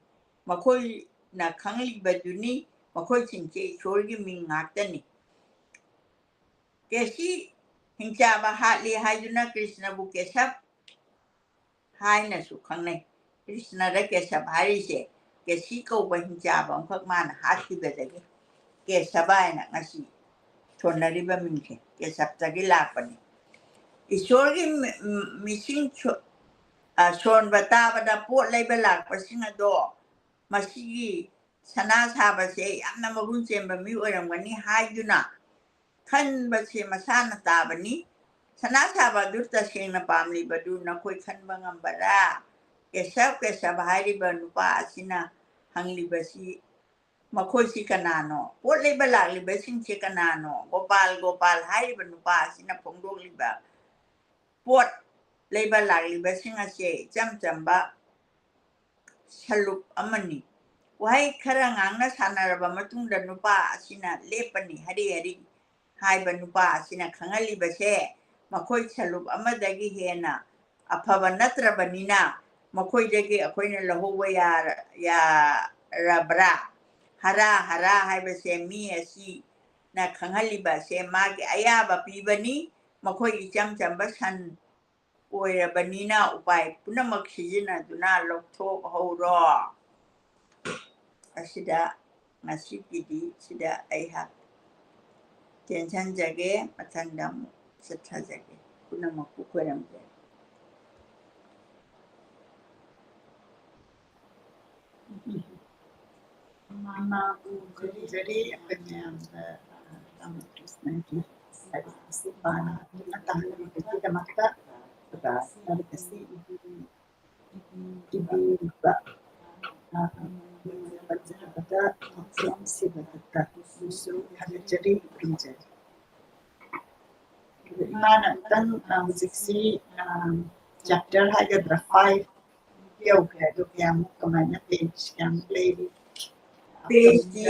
ꯃꯈꯣꯏꯅ ꯈꯪꯂꯤꯕꯗꯨꯅꯤ, ꯃꯈꯣꯏꯁꯤꯡꯁꯦ ꯏꯁꯣꯔꯒꯤ ꯃꯤꯡ ꯉꯥꯛꯇꯅꯤ꯫ ꯀꯦꯁꯤ ꯍꯤꯡꯆꯥꯕ ꯍꯥꯠꯂꯤ ꯍꯥꯏꯗꯨꯅ ꯀ꯭ꯔꯤꯁꯅꯕꯨ ꯀꯦꯁꯕ ꯍꯥꯏꯅꯁꯨ ꯈꯪꯅꯩ꯫ ꯀ꯭ꯔꯤꯁꯅꯗ ꯀꯦꯁꯕ ꯍꯥꯏꯔꯤꯁꯦ ꯀꯦꯁꯤ ꯀꯧꯕ ꯍꯤꯡꯆꯥꯕ ꯑꯃꯈꯛ ꯃꯥꯅ ꯍꯥꯠꯈꯤꯕꯗꯒꯤ ꯀꯦꯁꯕ ꯍꯥꯏꯅ ꯉꯁꯤ ꯊꯣꯟꯅꯔꯤꯕ ꯃꯤꯡꯁꯦ ꯀꯦꯁꯕꯇꯒꯤ ꯂꯥꯛꯄꯅꯤ꯫ ꯏꯁꯣꯔꯒꯤ ꯃꯤ-, ꯃꯤꯁꯤꯡ ꯁꯣ-, ꯑ, ꯁꯣꯟꯕ ꯇꯥꯕꯗ ꯄꯣꯠ ꯂꯩꯕ ꯂꯥꯛꯄꯁꯤꯡ ꯑꯗꯣ ꯃꯁꯤꯒꯤ ꯁꯅꯥ ꯁꯥꯕꯁꯦ ꯌꯥꯝꯅ ꯃꯒꯨꯟ ꯆꯦꯟꯕ ꯃꯤ ꯑꯣꯏꯔꯝꯒꯅꯤ ꯍꯥꯏꯗꯨꯅ ꯈꯟꯕꯁꯦ ꯃꯁꯥꯅ ꯇꯥꯕꯅꯤ꯫ ꯁꯅꯥ ꯁꯥꯕ ꯑꯗꯨ ꯇꯁꯦꯡꯅ ꯄꯥꯝꯂꯤꯕꯗꯨ ꯅꯈꯣꯏ ꯈꯟꯕ ꯉꯝꯕꯔꯥ? ꯀꯦꯁꯕ, ꯀꯦꯁꯕ ꯍꯥꯏꯔꯤꯕ ꯅꯨꯄꯥ ꯑꯁꯤꯅ ꯍꯪꯂꯤꯕꯁꯤ, ꯃꯈꯣꯏꯁꯤ ꯀꯅꯥꯅꯣ? ꯄꯣꯠ ꯂꯩꯕ ꯂꯥꯛꯂꯤꯕꯁꯤꯡꯁꯦ ꯀꯅꯥꯅꯣ? ꯒꯣꯄꯥꯜ, ꯒꯣꯄꯥꯜ ꯍꯥꯏꯔꯤꯕ ꯅꯨꯄꯥ ꯑꯁꯤꯅ ꯐꯣꯡꯗꯣꯛꯂꯤꯕ ꯄꯣꯠ ꯂꯩꯕ ꯂꯥꯛꯂꯤꯕꯁꯤꯡ ꯑꯁꯦ ꯏꯆꯝ ꯆꯝꯕ ꯁꯂꯨꯞ ꯑꯃꯅꯤ꯫ ꯋꯥꯍꯩ ꯈꯔ ꯉꯥꯡꯅ ꯁꯥꯟꯅꯔꯕ ꯃꯇꯨꯡꯗ ꯅꯨꯄꯥ ꯑꯁꯤꯅ ꯂꯦꯞꯄꯅꯤ꯫ ꯍꯔꯤ ꯍꯔꯤ ꯍꯥꯏꯕ ꯅꯨꯄꯥ ꯑꯁꯤꯅ ꯈꯪꯍꯜꯂꯤꯕꯁꯦ ꯃꯈꯣꯏ ꯁꯂꯨꯞ ꯑꯃꯗꯒꯤ ꯍꯦꯟꯅ ꯑꯐꯕ ꯅꯠꯇ꯭ꯔꯕꯅꯤꯅ ꯃꯈꯣꯏꯗꯒꯤ ꯑꯩꯈꯣꯏꯅ ꯂꯧꯍꯧꯕ ꯌꯥꯔ-, ꯌꯥꯔꯕ꯭ꯔꯥ? ꯍꯔꯥ ꯍꯔꯥ ꯍꯥꯏꯕꯁꯦ ꯃꯤ ꯑꯁꯤꯅ ꯈꯪꯍꯜꯂꯤꯕ ꯑꯁꯦ ꯃꯥꯒꯤ ꯑꯌꯥꯕ ꯄꯤꯕꯅꯤ꯫ ꯃꯈꯣꯏ ꯏꯆꯝ ꯆꯝꯕ ꯁꯟ ꯑꯣꯏꯔꯕꯅꯤꯅ ꯎꯄꯥꯏ ꯄꯨꯝꯅꯃꯛ ꯁꯤꯖꯤꯟꯅꯗꯨꯅ ꯂꯧꯊꯣꯛꯍꯧꯔꯣ꯫ ꯑꯁꯤꯗ ꯉꯁꯤꯒꯤꯗꯤ ꯁꯤꯗ ꯑꯩꯍꯥꯛ ꯇꯦꯟꯁꯤꯟꯖꯒꯦ, ꯃꯊꯪꯗ ꯑꯃꯨꯛ ꯆꯠꯊꯖꯒꯦ꯫ ꯄꯨꯝꯅꯃꯛꯄꯨ ꯈꯣꯏꯔꯝꯖꯔꯤ꯫ ꯏꯃꯥꯕꯨ ꯈꯨꯔꯨꯝꯖꯔꯤ, ꯑꯩꯈꯣꯏ ꯃꯌꯥꯝꯗ, ꯑ, ꯔꯥꯃꯀ꯭ꯔꯤꯁꯅꯒꯤ ꯂꯥꯏꯔꯤꯛ ꯑꯁꯤ ꯄꯥꯅꯕ ꯇꯥꯛꯅꯕꯒꯤꯗꯃꯛꯇ, ꯑꯗꯨꯒ ꯂꯥꯏꯔꯤꯛ ꯑꯁꯤ ꯏꯕꯤꯔꯤꯕ, ꯑ, ꯄꯟꯖꯔꯕꯗ ꯃꯣꯛꯁꯣꯝ ꯁꯤꯕꯗꯠꯇꯕꯨꯁꯨ ꯊꯥꯒꯠꯆꯔꯤ, ꯈꯨꯔꯨꯝꯖꯔꯤ꯫ ꯑꯗꯨꯒ ꯏꯃꯥꯅ ꯑꯃꯨꯛꯇꯪ, ꯑ, ꯍꯧꯖꯤꯛꯁꯤ, ꯑ, chapter ꯍꯥꯏꯒꯗ꯭ꯔꯥ, five ꯌꯧꯈ꯭ꯔꯦ꯫ ꯑꯗꯨ ꯀꯌꯥꯃꯨꯛ, ꯀꯃꯥꯏꯅ, page ꯀꯌꯥꯃꯨꯛ ꯂꯩꯔꯤ? Page ꯇꯤ,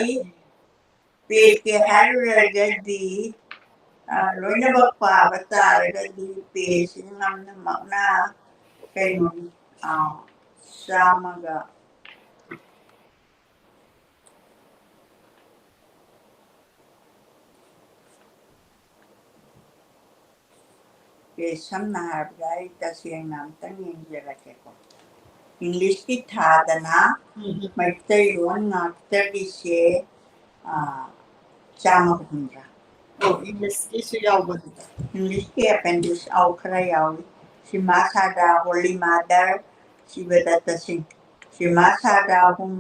page ꯀꯤ ꯍꯥꯏꯔꯨꯔꯒꯗꯤ, ꯑ, ꯂꯣꯏꯅꯃꯛ ꯄꯥꯕ ꯇꯥꯔꯒꯗꯤ page ꯁꯤ ꯉꯝꯅꯃꯛꯅ ꯀꯩꯅꯣ, ꯑ, ꯆꯥꯝꯃꯒ ꯑꯦ, ꯁꯝꯅ ꯍꯥꯏꯔꯕꯗ ꯑꯩ ꯇꯁꯦꯡꯅ ꯑꯝꯇꯪ ꯌꯦꯡꯖꯔꯛꯀꯦꯀꯣ꯫ English ꯀꯤ ꯊꯥꯗꯅ ꯎꯝ꯫ ꯃꯩꯇꯩꯂꯣꯟ ꯉꯥꯛꯇꯒꯤꯁꯦ, ꯑ, ꯆꯥꯝꯃꯒ ꯍꯨꯝꯗ꯭ꯔꯥ꯫ ꯑꯣ, English ꯀꯤꯁꯨ ꯌꯥꯎꯕꯗꯨꯗ꯫ English ꯀꯤ appendix, ꯑꯧ, ꯈꯔ ꯌꯥꯎꯏ꯫ ꯁꯤꯃꯥ ꯁꯥꯗꯥ, Holy Mother, ꯁꯤꯕꯗꯠꯇ ꯁꯤꯡ꯫ ꯁꯤꯃꯥ ꯁꯥꯗꯥ ꯑꯍꯨꯝ,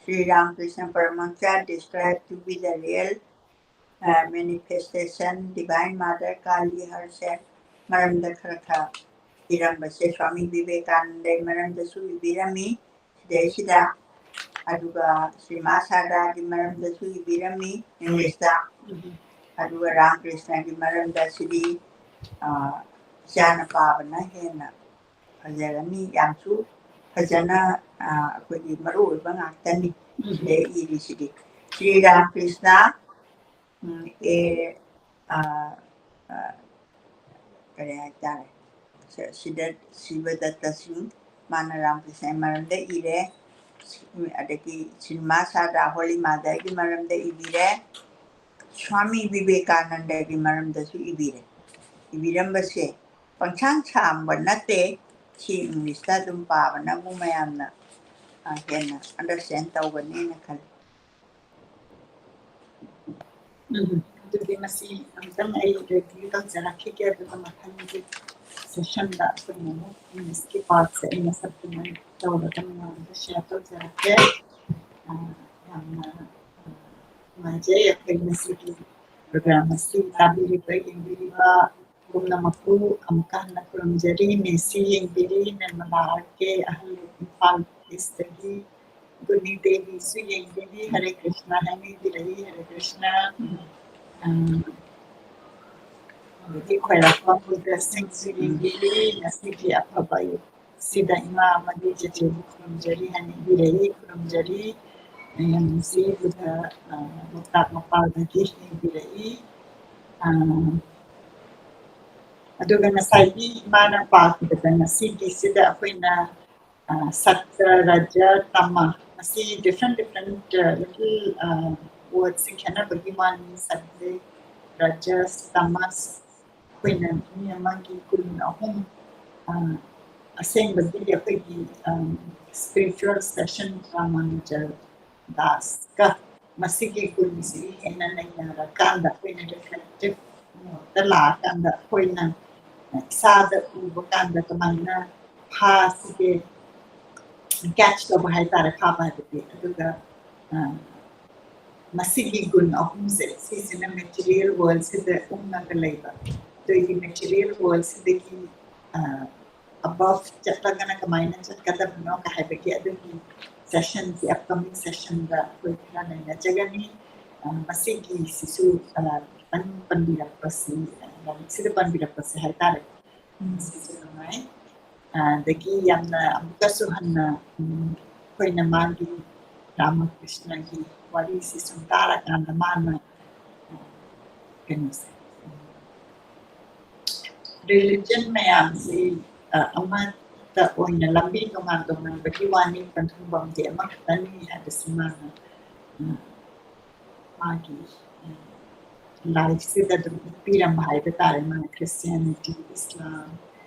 Shri ꯔꯥꯃꯀ꯭ꯔꯤꯁꯅ ꯄꯔꯃꯍꯪꯁ, describe to be the real, ꯑ, manifestation, Divine Mother Kali herself, ꯃꯔꯝꯗ ꯈꯔ ꯈꯔ ꯏꯔꯝꯕꯁꯦ, ꯁ꯭ꯋꯥꯃꯤ ꯚꯤꯕꯦꯀꯥꯅꯟꯗꯒꯤ ꯃꯔꯝꯗꯁꯨ ꯏꯕꯤꯔꯝꯃꯤ ꯁꯤꯗꯩꯁꯤꯗ, ꯑꯗꯨꯒ ꯁꯤꯃꯥ ꯁꯥꯔꯗꯥꯒꯤ ꯃꯔꯝꯗꯁꯨ ꯏꯕꯤꯔꯝꯃꯤ English ꯇ, ꯑꯗꯨꯒ ꯔꯥꯃꯀ꯭ꯔꯤꯁꯅꯒꯤ ꯃꯔꯝꯗ ꯁꯤꯗꯤ, ꯑ, ꯏꯆꯥꯅ ꯄꯥꯕꯅ ꯍꯦꯟꯅ ꯐꯖꯔꯅꯤ, ꯌꯥꯝꯁꯨ ꯐꯖꯅ, ꯑ, ꯑꯩꯈꯣꯏꯒꯤ ꯃꯔꯨ ꯑꯣꯏꯕ ꯉꯥꯛꯇꯅꯤ ꯁꯤꯗ ꯏꯔꯤꯁꯤꯗꯤ꯫ ꯁ꯭ꯔꯤ ꯔꯥꯃꯀ꯭ꯔꯤꯁꯅ, ꯎꯝ, ꯑꯦ, ꯑ, ꯑ, ꯀꯔꯤ ꯍꯥꯏꯇꯥꯔꯦ, ꯁ-, ꯁꯤꯗ ꯁꯤꯕꯗꯠꯇ ꯁꯤꯡ, ꯃꯥꯅ ꯔꯥꯃꯀ꯭ꯔꯤꯁꯅꯒꯤ ꯃꯔꯝꯗ ꯏꯔꯦ, ꯑꯗꯒꯤ ꯁꯤꯃꯥ ꯁꯥꯔꯗꯥ Holy Mother ꯒꯤ ꯃꯔꯝꯗ ꯏꯕꯤꯔꯦ, ꯁ꯭ꯋꯥꯃꯤ ꯚꯤꯕꯦꯀꯥꯅꯟꯗꯒꯤ ꯃꯔꯝꯗꯁꯨ ꯏꯕꯤꯔꯦ꯫ ꯏꯕꯤꯔꯝꯕꯁꯦ ꯄꯪꯁꯥꯡ ꯁꯥꯡꯕ ꯅꯠꯇꯦ꯫ ꯁꯤ English ꯇ ꯑꯗꯨꯝ ꯄꯥꯕꯅꯕꯨ ꯃꯌꯥꯝꯅ, ꯑ, ꯍꯦꯟꯅ understand ꯇꯧꯒꯅꯤꯅ ꯈꯜꯂꯤ꯫ ꯎꯝ, ꯑꯗꯨꯗꯤ ꯃꯁꯤ ꯑꯃꯨꯛꯇꯪ ꯑꯩ review ꯇꯧꯖꯔꯛꯈꯤꯒꯦ, ꯑꯗꯨꯒ ꯃꯊꯪꯒꯤ sessionꯗ ꯑꯩꯈꯣꯏꯅ ꯑꯃꯨꯛ Englishꯀꯤ partꯁꯦ ꯑꯩꯅ supplement ꯇꯧꯔꯒ ꯃꯌꯥꯝꯗ share ꯇꯧꯖꯔꯛꯀꯦ꯫ ꯑ, ꯌꯥꯝꯅ, ꯑ, ꯅꯨꯡꯉꯥꯏꯖꯩ ꯑꯩꯈꯣꯏ ꯉꯁꯤꯒꯤ program ꯑꯁꯤ ꯇꯥꯕꯤꯔꯤꯕ, ꯌꯦꯡꯕꯤꯔꯤꯕ ꯄꯨꯝꯅꯃꯛꯄꯨ ꯑꯃꯨꯛꯀ ꯍꯟꯅ ꯈꯨꯔꯨꯝꯖꯔꯤ꯫ ꯃꯦꯁꯤ ꯌꯦꯡꯕꯤꯔꯤ, ꯅꯤꯔꯃꯂꯥ ꯑꯥꯔ ꯀꯦ, ꯑꯍꯜ ꯏꯝꯐꯥꯜ ꯏꯁꯇꯒꯤ ꯒꯨꯅꯤ ꯗꯦꯕꯤꯁꯨ ꯌꯦꯡꯕꯤꯔꯤ, ꯍꯔꯦ ꯀ꯭ꯔꯤꯁꯅ ꯍꯥꯏꯅꯕꯤꯔꯛꯏ, ꯍꯔꯦ ꯀ꯭ꯔꯤꯁꯅ꯫ ꯎꯝ, ꯑꯗꯒꯤ ꯈ꯭ꯋꯥꯏꯔꯥꯛꯄꯝ ꯔꯨꯗ꯭ꯔ ꯁꯤꯡꯁꯨ ꯌꯦꯡꯕꯤꯔꯤ, ꯉꯁꯤꯒꯤ ꯑꯐꯕ ꯑꯌꯨꯛ ꯁꯤꯗ ꯏꯃꯥ ꯑꯃꯗꯤ ꯆꯦꯆꯦꯕꯨ ꯈꯨꯔꯨꯝꯖꯔꯤ ꯍꯥꯏꯅ ꯏꯕꯤꯔꯛꯏ, ꯈꯨꯔꯨꯝꯖꯔꯤ꯫ ꯌꯥꯝ ꯅꯨꯡꯁꯤ꯫ ꯑꯗꯨꯒ, ꯑ, ꯂꯣꯛꯇꯥꯛ ꯃꯄꯥꯜꯗꯒꯤ ꯏꯕꯤꯔꯛꯏ꯫ ꯑ, ꯑꯗꯨꯒ ꯉꯁꯥꯏꯒꯤ ꯏꯃꯥꯅ ꯄꯥꯈꯤꯕꯗ ꯉꯁꯤꯒꯤꯁꯤꯗ ꯑꯩꯈꯣꯏꯅ, ꯑ, ꯁꯠꯇ, ꯔꯖ, ꯇꯃ, ꯑꯁꯤ different different, ꯑ, little, ꯑ, wordꯁꯤꯡ ꯈꯦꯠꯅꯕꯒꯤ ꯋꯥꯅꯤ꯫ ꯁꯠꯇ, ꯔꯖꯁ, ꯇꯃꯁ, ꯑꯩꯈꯣꯏꯅ ꯃꯤ ꯑꯃꯒꯤ ꯀꯨꯟ ꯑꯍꯨꯝ, ꯑ, ꯑꯁꯦꯡꯕꯒꯤ ꯑꯩꯈꯣꯏꯒꯤ, ꯑ, spiritual session ꯔꯥꯃꯥꯅꯨꯖ ꯗꯥꯁꯀ ꯃꯁꯤꯒꯤ ꯒꯨꯟꯁꯤ ꯍꯦꯟꯅ ꯅꯩꯅꯔꯀꯥꯟꯗ ꯑꯩꯈꯣꯏꯅ reflective modeꯇ ꯂꯥꯛꯑꯀꯥꯟꯗ ꯑꯩꯈꯣꯏꯅ ꯏꯁꯥꯗ ꯎꯕ ꯀꯥꯟꯗ ꯀꯃꯥꯏꯅ ꯐꯥꯁꯤꯒꯦ, catch ꯇꯧꯕ ꯍꯥꯏꯇꯥꯔꯦ, ꯐꯥꯕ ꯍꯥꯏꯕꯗꯤ꯫ ꯑꯗꯨꯒ, ꯑ, ꯃꯁꯤꯒꯤ ꯒꯨꯟ ꯑꯍꯨꯝꯁꯦ, ꯁꯤꯁꯤꯅ material worldꯁꯤꯗ ꯎꯪꯉꯒ ꯂꯩꯕ, ꯑꯗꯨꯒꯤ material worldꯁꯤꯗꯒꯤ, ꯑ, above ꯆꯠꯂꯒꯅ ꯀꯃꯥꯏꯅ ꯆꯠꯀꯗꯕꯅꯣ ꯀ ꯍꯥꯏꯕꯒꯤ ꯑꯗꯨꯒꯤ sessionꯁꯤ, upcoming sessionꯗ ꯑꯩꯈꯣꯏ ꯈꯔ ꯅꯩꯅꯖꯒꯅꯤ꯫ ꯑ, ꯃꯁꯤꯒꯤꯁꯤꯁꯨ, ꯑ, ꯈꯤꯇꯪ ꯄꯟꯕꯤꯔꯛꯄꯁꯤ, ꯑ, ꯂꯥꯏꯔꯤꯛꯁꯤꯗ ꯄꯟꯕꯤꯔꯛꯄꯁꯤ ꯍꯥꯏꯇꯥꯔꯦ꯫ ꯎꯝ꯫ ꯃꯁꯤꯁꯨ ꯅꯨꯡꯉꯥꯏ꯫ ꯑ, ꯑꯗꯒꯤ ꯌꯥꯝꯅ ꯑꯃꯨꯛꯀꯁꯨ ꯍꯟꯅ, ꯎꯝ, ꯑꯩꯈꯣꯏꯅ ꯃꯥꯒꯤ ꯔꯥꯃꯀ꯭ꯔꯤꯁꯅꯒꯤ ꯋꯥꯔꯤꯁꯤ ꯁꯨꯝ ꯇꯥꯔꯀꯥꯟꯗ ꯃꯥꯅ, ꯎꯝ, ꯀꯩꯅꯣꯁꯦ, ꯎꯝ, religion ꯃꯌꯥꯝꯁꯤ, ꯑ, ꯑꯃꯠꯇ ꯑꯣꯏꯅ ꯂꯝꯕꯤ ꯇꯣꯉꯥꯟ ꯇꯣꯉꯥꯟꯕꯒꯤ ꯋꯥꯅꯤ, ꯄꯟꯊꯨꯡꯐꯝꯗꯤ ꯑꯃꯈꯛꯇꯅꯤ ꯍꯥꯏꯕꯁꯤ ꯃꯥꯅ, ꯎꯝ, ꯃꯥꯒꯤ, ꯎꯝ, ꯂꯥꯏꯔꯤꯛꯁꯤꯗ ꯑꯗꯨꯝ ꯎꯠꯄꯤꯔꯝꯕ ꯍꯥꯏꯕ ꯇꯥꯔꯦ꯫ ꯃꯥꯅ Christianity, Islam,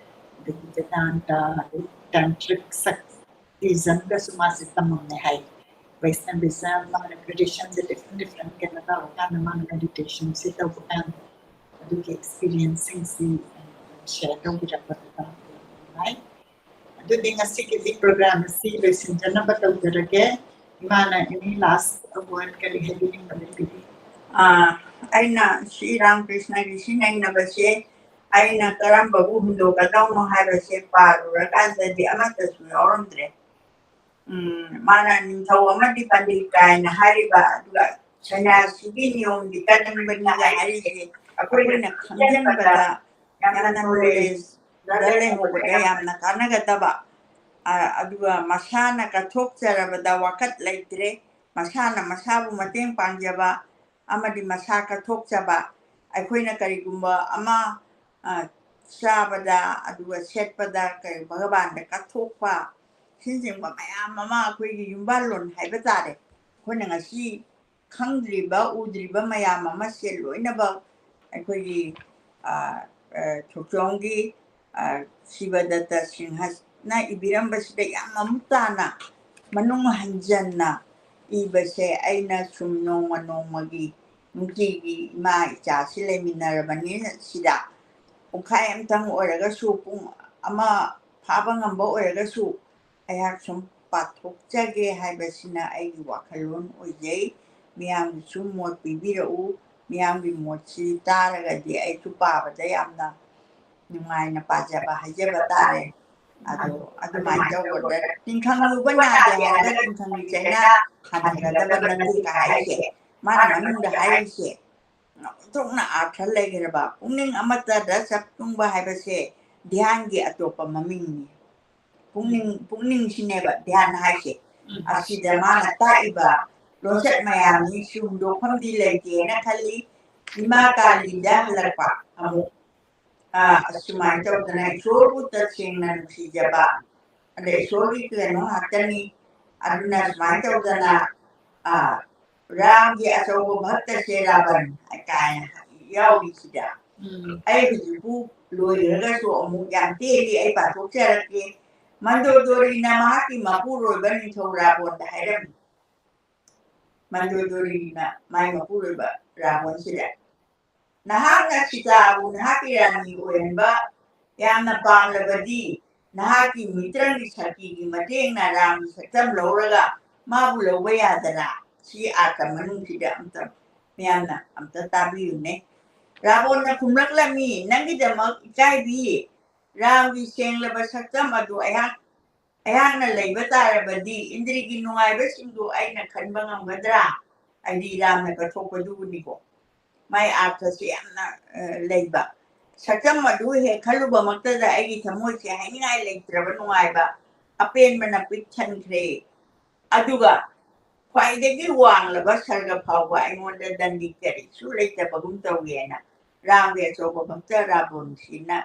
ꯑꯗꯒꯤ ꯕꯦꯗꯥꯟꯇ, ꯑꯗꯩ tantric Shaktismꯒꯁꯨ ꯃꯥꯁꯦ ꯇꯝꯃꯝꯃꯦ ꯍꯥꯏ꯫ Vaishnavism, ꯃꯥꯅ traditionꯁꯦ different different ꯀꯩꯅꯣ ꯇꯧꯔꯀꯥꯟꯗ ꯃꯥꯅ meditationꯁꯦ ꯇꯧꯕ ꯀꯥꯟꯗ ꯑꯗꯨꯒꯤ experienceꯁꯤꯡꯁꯤ share ꯇꯧꯕꯤꯔꯛꯄꯗꯨꯗ ꯌꯥꯝ ꯅꯨꯡꯉꯥꯏ꯫ ꯑꯗꯨꯗꯤ ꯉꯁꯤꯒꯤꯗꯤ program ꯑꯁꯤ ꯂꯣꯏꯁꯤꯟꯖꯅꯕ ꯇꯧꯖꯔꯒꯦ꯫ ꯏꯃꯥꯅ any last word ꯀꯔꯤ ꯍꯥꯏꯕꯤꯅꯤꯡꯕ ꯂꯩꯕꯤꯒꯦ? ꯑꯥ, ꯑꯩꯅ ꯁꯤ ꯔꯥꯃꯀ꯭ꯔꯤꯁꯅꯒꯤ ꯁꯤ ꯅꯩꯅꯕꯁꯦ ꯑꯩꯅ ꯀꯔꯝꯕꯕꯨ ꯍꯨꯟꯗꯣꯛꯀꯗꯧꯅꯣ ꯍꯥꯏꯕꯁꯦ ꯄꯥꯔꯨꯔꯀꯥꯟꯗꯗꯤ ꯑꯃꯠꯇꯁꯨ ꯌꯥꯎꯔꯝꯗ꯭ꯔꯦ꯫ ꯎꯝ, ꯃꯥꯅ ꯅꯤꯡꯊꯧ ꯑꯃꯗꯤ ꯄꯟꯗꯤꯠ ꯀꯥꯏꯅ ꯍꯥꯏꯔꯤꯕ, ꯑꯗꯨꯒ ꯁꯟꯅ꯭ꯌꯥꯁꯤꯒꯤ ꯅꯤꯌꯣꯝꯗꯤ ꯀꯟꯕꯅꯤꯒ ꯍꯥꯏꯔꯤꯁꯦ ꯑꯩꯈꯣꯏꯅ ꯈꯪꯖꯤꯟꯕꯗ ꯌꯥꯝꯅ knowledgeꯗ ꯂꯩꯍꯧꯕꯗ ꯌꯥꯝꯅ ꯀꯥꯟꯅꯒꯗꯕ꯫ ꯑ, ꯑꯗꯨꯒ ꯃꯁꯥꯅ ꯀꯠꯊꯣꯛꯆꯔꯕꯗ ꯋꯥꯀꯠ ꯂꯩꯇ꯭ꯔꯦ꯫ ꯃꯁꯥꯅ ꯃꯁꯥꯕꯨ ꯃꯇꯦꯡ ꯄꯥꯡꯖꯕ ꯑꯃꯗꯤ ꯃꯁꯥ ꯀꯠꯊꯣꯛꯆꯕ꯫ ꯑꯩꯈꯣꯏꯅ ꯀꯔꯤꯒꯨꯝꯕ ꯑꯃ, ꯑ, ꯆꯥꯕꯗ, ꯑꯗꯨꯒ ꯁꯦꯠꯄꯗ ꯀꯔꯤ ꯚꯒꯕꯥꯟꯗ ꯀꯠꯊꯣꯛꯄ, ꯁꯤꯅꯆꯤꯡꯕ ꯃꯌꯥꯝ ꯑꯃ ꯑꯩꯈꯣꯏꯒꯤ ꯌꯨꯝꯕꯥꯜꯂꯣꯟ ꯍꯥꯏꯕ ꯇꯥꯔꯦ꯫ ꯑꯩꯈꯣꯏꯅ ꯉꯁꯤ ꯈꯪꯗ꯭ꯔꯤꯕ, ꯎꯗ꯭ꯔꯤꯕ ꯃꯌꯥꯝ ꯑꯃꯁꯦ ꯂꯣꯏꯅꯃꯛ ꯑꯩꯈꯣꯏꯒꯤ, ꯑ, ꯑ, ꯊꯣꯛꯆꯣꯝꯒꯤ, ꯑ, ꯁꯤꯕꯗꯠꯇ ꯁꯤꯡꯍꯅ ꯏꯕꯤꯔꯝꯕꯁꯤꯗ ꯌꯥꯝ ꯃꯃꯨꯠ ꯇꯥꯅ ꯃꯅꯨꯡ ꯍꯟꯖꯟꯅ ꯏꯕꯁꯦ ꯑꯩꯅ ꯁꯨꯝ ꯅꯣꯡꯃ ꯅꯣꯡꯃꯒꯤ ꯅꯨꯡꯇꯤꯒꯤ ꯏꯃꯥ ꯏꯆꯥꯁꯤ ꯂꯩꯃꯤꯟꯅꯔꯕꯅꯤꯅ ꯁꯤꯗ ꯄꯨꯡꯈꯥꯏ ꯑꯃꯇꯪ ꯑꯣꯏꯔꯒꯁꯨ, ꯄꯨꯡ ꯑꯃ ꯐꯥꯕ ꯉꯝꯕ ꯑꯣꯏꯔꯒꯁꯨ ꯑꯩꯍꯥꯛ ꯁꯨꯝ ꯄꯥꯊꯣꯛꯆꯒꯦ ꯍꯥꯏꯕꯁꯤꯅ ꯑꯩꯒꯤ ꯋꯥꯈꯜꯂꯣꯟ ꯑꯣꯏꯖꯩ꯫ ꯃꯤꯌꯥꯝꯒꯤꯁꯨ ꯃꯣꯠ ꯄꯤꯕꯤꯔꯛꯎ꯫ ꯃꯤꯌꯥꯝꯒꯤ ꯃꯣꯠꯁꯤ ꯇꯥꯔꯒꯗꯤ ꯑꯩꯁꯨ ꯄꯥꯕꯗ ꯌꯥꯝꯅ ꯅꯨꯡꯉꯥꯏꯅ ꯄꯥꯖꯕ ꯍꯥꯏꯖꯕ ꯇꯥꯔꯦ꯫ ꯑꯗꯣ ꯑꯗꯨꯃꯥꯏꯅ ꯇꯧꯕꯗ ꯇꯤꯡꯈꯪ ꯌꯨꯕ ꯅꯥꯗꯦ ꯍꯥꯏꯔꯒ ꯇꯤꯡꯈꯪꯒꯤ ꯆꯩꯅꯥ ꯍꯟꯊꯒꯗꯕ ꯅꯠꯇꯦ ꯀ ꯍꯥꯏꯁꯦ ꯃꯥꯅ ꯃꯅꯨꯡꯗ ꯍꯥꯏꯔꯤꯁꯦ ꯊꯣꯛꯅ ꯑꯥꯔꯊ ꯂꯩꯈ꯭ꯔꯕ꯫ ꯄꯨꯛꯅꯤꯡ ꯑꯃꯠꯇꯗ ꯆꯞ ꯇꯨꯡꯕ ꯍꯥꯏꯕꯁꯦ ꯙ꯭ꯌꯥꯟꯒꯤ ꯑꯇꯣꯞꯄ ꯃꯃꯤꯡꯅꯤ꯫ ꯄꯨꯛꯅꯤꯡ, ꯄꯨꯛꯅꯤꯡꯁꯤꯅꯦꯕ ꯙ꯭ꯌꯥꯟ ꯍꯥꯏꯁꯦ꯫ ꯑꯁꯤꯗ ꯃꯥꯅ ꯇꯥꯛꯏꯕ ꯂꯣꯟꯆꯠ ꯃꯌꯥꯝꯅꯤ꯫ ꯁꯤ ꯍꯨꯟꯗꯣꯛꯐꯝꯗꯤ ꯂꯩꯇꯦꯅ ꯈꯜꯂꯤ꯫ ꯏꯃꯥ ꯀꯥꯂꯤꯗ ꯍꯜꯂꯛꯄ ꯑꯃꯨꯛ, ꯑ, ꯑꯁꯨꯃꯥꯏꯅ ꯇꯧꯗꯅ ꯏꯁꯣꯔꯕꯨ ꯇꯁꯦꯡꯅ ꯅꯨꯡꯁꯤꯖꯕ, ꯑꯗ ꯏꯁꯣꯔꯒꯤ ꯀꯩꯅꯣ ꯉꯥꯛꯇꯅꯤ꯫ ꯑꯗꯨꯅ ꯁꯨꯃꯥꯏꯅ ꯇꯧꯗꯅ, ꯑ, ꯔꯥꯝꯒꯤ ꯑꯆꯧꯕ ꯚꯛꯇꯁꯦ ꯔꯥꯕꯟ ꯀꯥꯏꯅ ꯌꯥꯎꯔꯤꯁꯤꯗ꯫ ꯎꯝ꯫ ꯑꯩ ꯍꯧꯖꯤꯛꯄꯨ ꯂꯣꯏꯔꯒꯁꯨ ꯑꯃꯨꯛ ꯌꯥꯝ ꯇꯦꯜꯂꯤ, ꯑꯩ ꯄꯥꯊꯣꯛꯆꯔꯛꯀꯦ꯫ ꯃꯟꯗꯣꯗꯣꯔꯤꯅ ꯃꯍꯥꯛꯀꯤ ꯃꯄꯨꯔꯣꯏꯕ ꯅꯤꯡꯊꯧ ꯔꯥꯕꯣꯟꯗ ꯍꯥꯏꯔꯝꯃꯤ, ꯃꯟꯗꯣꯗꯣꯔꯤꯅ ꯃꯥꯏ ꯃꯄꯨꯔꯣꯏꯕ ꯔꯥꯕꯣꯟꯁꯤꯗ, "ꯅꯍꯥꯛꯅ ꯁꯤꯇꯥꯕꯨ ꯅꯍꯥꯛꯀꯤ ꯔꯥꯅꯤ ꯑꯣꯏꯍꯟꯕ ꯌꯥꯝꯅ ꯄꯥꯝꯂꯕꯗꯤ, ꯅꯍꯥꯛꯀꯤ ꯃꯤꯇ꯭ꯔꯪꯒꯤ ꯁꯛꯇꯤꯒꯤ ꯃꯇꯦꯡꯅ ꯔꯥꯝꯒꯤ ꯁꯛꯇꯝ ꯂꯧꯔꯒ ꯃꯥꯕꯨ ꯂꯧꯕ ꯌꯥꯗꯔꯥ?" ꯁꯤ ꯑꯥꯔꯊ ꯃꯅꯨꯡꯁꯤꯗ ꯑꯝꯇ ꯃꯌꯥꯝꯅ ꯑꯝꯇ ꯇꯥꯕꯤꯌꯨꯅꯦ꯫ ꯔꯥꯕꯣꯟꯅ ꯈꯨꯝꯂꯛꯂꯝꯃꯤ, "ꯅꯪꯒꯤꯗꯃꯛ ꯏꯀꯥꯏꯕꯤ, ꯔꯥꯝꯒꯤ ꯁꯦꯡꯂꯕ ꯁꯛꯇꯝ ꯑꯗꯨ ꯑꯩꯍꯥꯛ, ꯑꯩꯍꯥꯛꯅ ꯂꯩꯕ ꯇꯥꯔꯕꯗꯤ ꯏꯟꯗ꯭ꯔꯤꯒꯤ ꯅꯨꯡꯉꯥꯏꯕꯁꯤꯡꯗꯨ ꯑꯩꯅ ꯈꯟꯕ ꯉꯝꯒꯗ꯭ꯔꯥ?" ꯍꯥꯏꯗꯤ ꯔꯥꯝꯅ ꯀꯠꯊꯣꯛꯄꯗꯨꯕꯨꯅꯤꯀꯣ꯫ ꯃꯥꯏ ꯑꯥꯔꯊꯁꯦ ꯌꯥꯝꯅ, ꯑ, ꯂꯩꯕ꯫ "ꯁꯛꯇꯝ ꯑꯗꯨ ꯍꯦꯛ ꯈꯜꯂꯨꯕꯃꯛꯇꯗ ꯑꯩꯒꯤ ꯊꯃꯣꯏꯁꯦ ꯍꯥꯏꯅꯤꯡꯉꯥꯏ ꯂꯩꯇ꯭ꯔꯕ ꯅꯨꯡꯉꯥꯏꯕ, ꯑꯄꯦꯟꯕꯅ ꯄꯤꯛ ꯊꯟꯈ꯭ꯔꯦ꯫ ꯑꯗꯨꯒ ꯈ꯭ꯋꯥꯏꯗꯒꯤ ꯋꯥꯡꯂꯕ ꯁꯔꯒ ꯐꯥꯎꯕ ꯑꯩꯉꯣꯟꯗ ꯗꯟꯗꯤ ꯀꯔꯤꯁꯨ ꯂꯩꯇꯕꯒꯨꯝ ꯇꯧꯏ" ꯍꯥꯏꯅ ꯔꯥꯝꯒꯤ ꯑꯆꯧꯕ ꯚꯛꯇ ꯔꯥꯕꯣꯟꯁꯤꯅ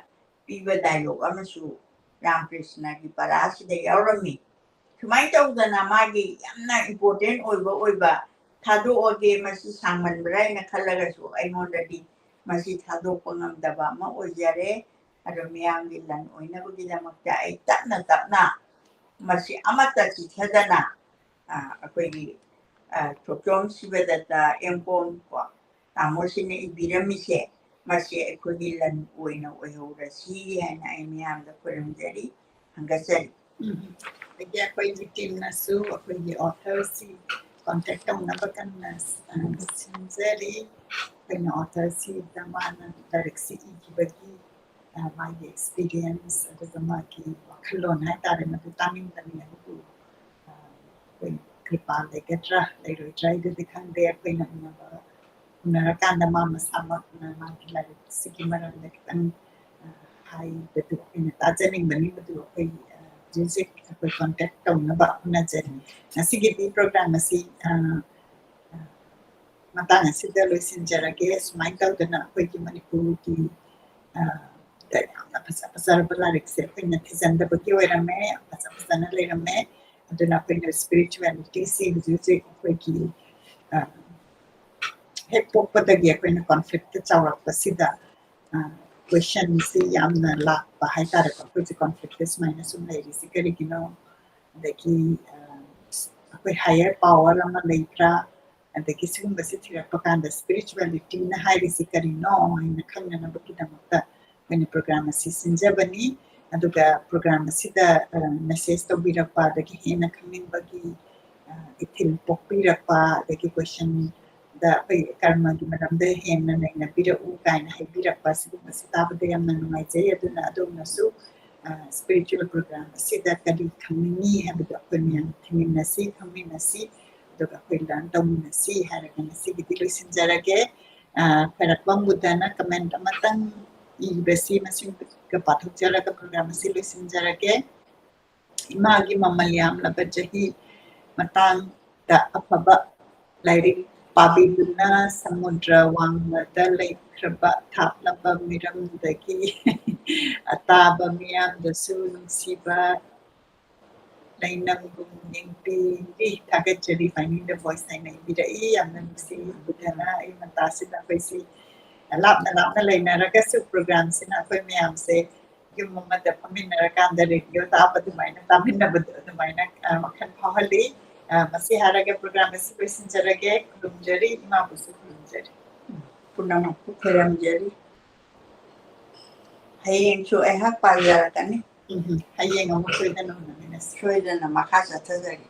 ꯄꯤꯕ ꯗꯥꯏꯂꯣꯛ ꯑꯃꯁꯨ ꯔꯥꯝꯀ꯭ꯔꯤꯁꯅꯒꯤ ꯄꯔꯥꯁꯤꯗ ꯌꯥꯎꯔꯝꯃꯤ꯫ ꯁꯨꯃꯥꯏꯅ ꯇꯧꯗꯅ ꯃꯥꯒꯤ ꯌꯥꯝꯅ ꯏꯝꯄꯣꯔꯇꯦꯟ ꯑꯣꯏꯕ ꯑꯣꯏꯕ ꯊꯥꯗꯣꯛꯑꯒꯦ, ꯃꯁꯤ ꯁꯥꯡꯃꯟꯕ꯭ꯔꯥ ꯍꯥꯏꯅ ꯈꯜꯂꯒꯁꯨ ꯑꯩꯉꯣꯟꯗꯗꯤ ꯃꯁꯤ ꯊꯥꯗꯣꯛꯄ ꯉꯝꯗꯕ ꯑꯃ ꯑꯣꯏꯖꯔꯦ꯫ ꯑꯗꯣ ꯃꯤꯌꯥꯝꯒꯤ ꯂꯟ ꯑꯣꯏꯅꯕꯒꯤꯗꯃꯛꯇ ꯑꯩ ꯇꯞꯅ ꯇꯞꯅ ꯃꯁꯤ ꯑꯃꯠꯇ ꯆꯤꯊꯗꯅ, ꯑ, ꯑꯩꯈꯣꯏꯒꯤ, ꯑ, ꯊꯣꯛꯆꯣꯝ ꯁꯤꯕꯗꯠꯇ ꯑꯦꯝ ꯀꯣꯝ ꯀꯣ, ꯇꯥꯃꯣꯁꯤꯅ ꯏꯕꯤꯔꯝꯃꯤꯁꯦ, ꯃꯁꯤ ꯑꯩꯈꯣꯏꯒꯤ ꯂꯟ ꯑꯣꯏꯅ ꯑꯣꯏꯍꯧꯔꯁꯤ ꯍꯥꯏꯅ ꯑꯩ ꯃꯤꯌꯥꯝꯗ ꯈꯨꯔꯨꯝꯖꯔꯤ, ꯊꯥꯒꯠꯆꯔꯤ꯫ ꯎꯝ꯫ ꯑꯗꯒꯤ ꯑꯩꯈꯣꯏꯒꯤ ꯇꯤꯝꯅꯁꯨ ꯑꯩꯈꯣꯏꯒꯤ ꯑꯣꯊꯔꯁꯤ ꯀꯣꯟꯇꯦꯛ ꯇꯧꯅꯕ ꯀꯟꯅ, ꯑ, ꯁꯤꯟꯖꯔꯤ꯫ ꯑꯩꯈꯣꯏꯅ ꯑꯣꯊꯔꯁꯤꯗ ꯃꯥꯅ ꯂꯥꯏꯔꯤꯛꯁꯤ ꯏꯈꯤꯕꯒꯤ, ꯑ, ꯃꯥꯒꯤ ꯑꯦꯛꯁꯄꯤꯔꯤꯌꯦꯟꯁ, ꯑꯗꯨꯒ ꯃꯥꯒꯤ ꯋꯥꯈꯜꯂꯣꯟ ꯍꯥꯏꯇꯥꯔꯦ, ꯃꯗꯨ ꯇꯥꯅꯤꯡꯕꯅꯤ꯫ ꯑꯗꯨꯕꯨ, ꯑ, ꯑꯩꯈꯣꯏ ꯀ꯭ꯔꯤꯄꯥ ꯂꯩꯒꯗ꯭ꯔꯥ ꯂꯩꯔꯣꯏꯗ꯭ꯔꯥ ꯍꯥꯏꯗꯨꯗꯤ ꯈꯪꯗꯦ꯫ ꯑꯩꯈꯣꯏꯅ ꯎꯅꯕ, ꯎꯅꯔꯀꯥꯟꯗ ꯃꯥ ꯃꯁꯥꯃꯛꯅ ꯃꯥꯒꯤ ꯂꯥꯏꯔꯤꯛꯁꯤꯒꯤ ꯃꯔꯝꯗ ꯈꯤꯇꯪ, ꯑ, ꯍꯥꯏꯕꯗꯨ ꯑꯩꯅ ꯇꯥꯖꯅꯤꯡꯕꯅꯤ꯫ ꯃꯗꯨ ꯑꯩꯈꯣꯏ, ꯑ, ꯍꯧꯖꯤꯛ ꯍꯧꯖꯤꯛ ꯑꯩꯈꯣꯏ ꯀꯣꯟꯇꯦꯛ ꯇꯧꯅꯕ ꯍꯣꯠꯅꯖꯔꯤ꯫ ꯉꯁꯤꯒꯤꯗꯤ ꯄ꯭ꯔꯣꯒ꯭ꯔꯥꯝ ꯑꯁꯤ, ꯑ, ꯑ, ꯃꯇꯥꯡ ꯑꯁꯤꯗ ꯂꯣꯏꯁꯤꯟꯖꯔꯒꯦ꯫ ꯁꯨꯃꯥꯏꯅ ꯇꯧꯗꯅ ꯑꯩꯈꯣꯏꯒꯤ ꯃꯅꯤꯄꯨꯔꯒꯤ, ꯑ, ꯗ ꯌꯥꯝꯅ ꯐꯖ ꯐꯖꯔꯕ ꯂꯥꯏꯔꯤꯛꯁꯦ ꯑꯩꯈꯣꯏꯅ ꯊꯤꯖꯤꯟꯗꯕꯒꯤ ꯑꯣꯏꯔꯝꯃꯦ, ꯌꯥꯝ ꯐꯖ ꯐꯖꯅ ꯂꯩꯔꯝꯃꯦ꯫ ꯑꯗꯨꯅ ꯑꯩꯈꯣꯏꯅ ꯁ꯭ꯄꯤꯔꯤꯆꯨꯋꯦꯂꯤꯇꯤꯁꯤ ꯍꯧꯖꯤꯛ ꯍꯧꯖꯤꯛ ꯑꯩꯈꯣꯏꯒꯤ, ꯑ, ꯍꯦꯛ ꯄꯣꯛꯄꯗꯒꯤ ꯑꯩꯈꯣꯏꯅ ꯀꯣꯟꯐ꯭ꯂꯤꯛꯇ ꯆꯥꯎꯔꯛꯄꯁꯤꯗ, ꯑ, ꯀꯣꯏꯁꯟꯁꯤ ꯌꯥꯝꯅ ꯂꯥꯛꯄ ꯍꯥꯏꯇꯥꯔꯦꯀꯣ꯫ ꯑꯩꯈꯣꯏꯁꯦ ꯀꯣꯟꯐ꯭ꯂꯤꯛꯇ ꯁꯨꯃꯥꯏꯅ ꯁꯨꯝ ꯂꯩꯔꯤꯁꯤ ꯀꯔꯤꯒꯤꯅꯣ? ꯑꯗꯒꯤ, ꯑ, ꯑꯩꯈꯣꯏ ꯍꯥꯏꯌꯔ ꯄꯥꯋꯔ ꯑꯃ ꯂꯩꯕ꯭ꯔꯥ? ꯑꯗꯒꯤ ꯁꯤꯒꯨꯝꯕꯁꯤ ꯊꯤꯔꯛꯄ ꯀꯥꯟꯗ ꯁ꯭ꯄꯤꯔꯤꯆꯨꯋꯦꯂꯤꯇꯤꯅ ꯍꯥꯏꯔꯤꯁꯤ ꯀꯔꯤꯅꯣ ꯍꯥꯏꯅ ꯈꯪꯅꯅꯕꯒꯤꯗꯃꯛꯇ ꯑꯩꯈꯣꯏꯅ ꯄ꯭ꯔꯣꯒ꯭ꯔꯥꯝ ꯑꯁꯤ ꯁꯤꯟꯖꯕꯅꯤ꯫ ꯑꯗꯨꯒ ꯄ꯭ꯔꯣꯒ꯭ꯔꯥꯝ ꯑꯁꯤꯗ ꯃꯦꯁꯦꯖ ꯇꯧꯕꯤꯔꯛꯄ, ꯑꯗꯒꯤ ꯍꯦꯟꯅ ꯈꯪꯅꯤꯡꯕꯒꯤ ꯏꯊꯤꯜ ꯄꯣꯛꯄꯤꯔꯛꯄ, ꯑꯗꯒꯤ ꯀꯣꯏꯁꯟꯗ ꯑꯩꯈꯣꯏ ꯀꯔꯃꯒꯤ ꯃꯔꯝꯗ ꯍꯦꯟꯅ ꯅꯩꯅꯕꯤꯔꯛꯎ ꯀꯥꯏꯅ ꯍꯥꯏꯕꯤꯔꯛꯄ, ꯁꯤꯒꯨꯝꯕꯁꯤ ꯇꯥꯕꯗ ꯌꯥꯝꯅ ꯅꯨꯡꯉꯥꯏꯖꯩ꯫ ꯑꯗꯨꯅ ꯑꯗꯣꯝꯅꯁꯨ ꯁ꯭ꯄꯤꯔꯤꯆꯨꯋꯦꯜ ꯄ꯭ꯔꯣꯒ꯭ꯔꯥꯝ ꯑꯁꯤꯗ ꯀꯔꯤ ꯈꯪꯅꯤꯡꯉꯤ ꯍꯥꯏꯕꯗꯣ ꯑꯩꯈꯣꯏ ꯃꯌꯥꯝ ꯊꯤꯃꯤꯟꯅꯁꯤ, ꯈꯪꯃꯤꯟꯅꯁꯤ, ꯑꯗꯨꯒ ꯑꯩꯈꯣꯏ ꯂꯔꯟ ꯇꯧꯃꯤꯟꯅꯁꯤ ꯍꯥꯏꯔꯒ ꯉꯁꯤꯒꯤꯗꯤ ꯂꯣꯏꯁꯤꯟꯖꯔꯒꯦ꯫ ꯈ꯭ꯋꯥꯏꯔꯥꯛꯄꯝ ꯕꯨꯙꯅ ꯀꯃꯦꯟ ꯑꯃꯇꯪ ꯏꯕꯁꯤ ꯃꯁꯤꯒ ꯄꯥꯊꯣꯛꯆꯔꯒ ꯄ꯭ꯔꯣꯒ꯭ꯔꯥꯝ ꯑꯁꯤ ꯂꯣꯏꯁꯤꯟꯖꯔꯒꯦ꯫ ꯏꯃꯥꯒꯤ ꯃꯃꯜ ꯌꯥꯝꯂꯕ ꯆꯍꯤ ꯃꯇꯥꯡꯗ ꯑꯐꯕ ꯂꯥꯏꯔꯤꯛ ꯄꯥꯕꯤꯗꯨꯅ ꯁꯃꯨꯗ꯭ꯔ ꯋꯥꯡꯃꯗ ꯂꯩꯈ꯭ꯔꯕ ꯊꯥꯞꯂꯕ ꯃꯤꯔꯝꯗꯒꯤ ꯑꯇꯥꯕ ꯃꯤꯌꯥꯝꯗꯁꯨ ꯅꯨꯡꯁꯤꯕ ꯂꯩꯅꯝꯒꯨꯝ ꯌꯦꯡꯕꯤꯔꯤ꯫ ꯊꯥꯒꯠꯆꯔꯤ, ꯐꯥꯏꯅꯤꯡꯗ ꯚꯣꯏꯁ ꯍꯥꯏꯅ ꯏꯕꯤꯔꯛꯏ꯫ ꯌꯥꯝꯅ ꯅꯨꯡꯁꯤ꯫ ꯕꯨꯙꯅ ꯑꯌꯨꯛ ꯉꯟꯇꯥꯁꯤꯗ ꯑꯩꯈꯣꯏꯁꯤ ꯂꯥꯞꯅ ꯂꯥꯞꯅ ꯂꯩꯅꯔꯒꯁꯨ ꯄ꯭ꯔꯣꯒ꯭ꯔꯥꯝꯁꯤꯅ ꯑꯩꯈꯣꯏ ꯃꯌꯥꯝꯁꯦ ꯌꯨꯝ ꯑꯃꯗ ꯐꯝꯃꯤꯟꯅꯔꯀꯥꯟꯗ ꯔꯦꯗꯤꯑꯣ ꯇꯥꯕ ꯑꯗꯨꯃꯥꯏꯅ ꯇꯥꯃꯤꯟꯅꯕꯗꯣ ꯑꯗꯨꯃꯥꯏꯅ ꯋꯥꯈꯜ ꯐꯥꯎꯍꯜꯂꯤ꯫ ꯃꯁꯤ ꯍꯥꯏꯔꯒ ꯄ꯭ꯔꯣꯒ꯭ꯔꯥꯝ ꯑꯁꯤ ꯂꯣꯏꯁꯤꯟꯖꯔꯒꯦ꯫ ꯈꯨꯔꯨꯝꯖꯔꯤ, ꯏꯃꯥꯕꯨꯁꯨ ꯈꯨꯔꯨꯝꯖꯔꯤ꯫ ꯄꯨꯝꯅꯃꯛꯄꯨ ꯈꯣꯏꯔꯝꯖꯔꯤ꯫ ꯍꯌꯦꯡꯁꯨ ꯑꯩꯍꯥꯛ ꯄꯥꯖꯔꯛꯀꯅꯤ꯫ ꯎꯝ, ꯍꯌꯦꯡ ꯑꯃꯨꯛ ꯁꯣꯏꯗꯅ ꯎꯅꯃꯤꯟꯅꯁꯤ꯫ ꯁꯣꯏꯗꯅ ꯃꯈꯥ ꯆꯠꯊꯖꯒꯦ꯫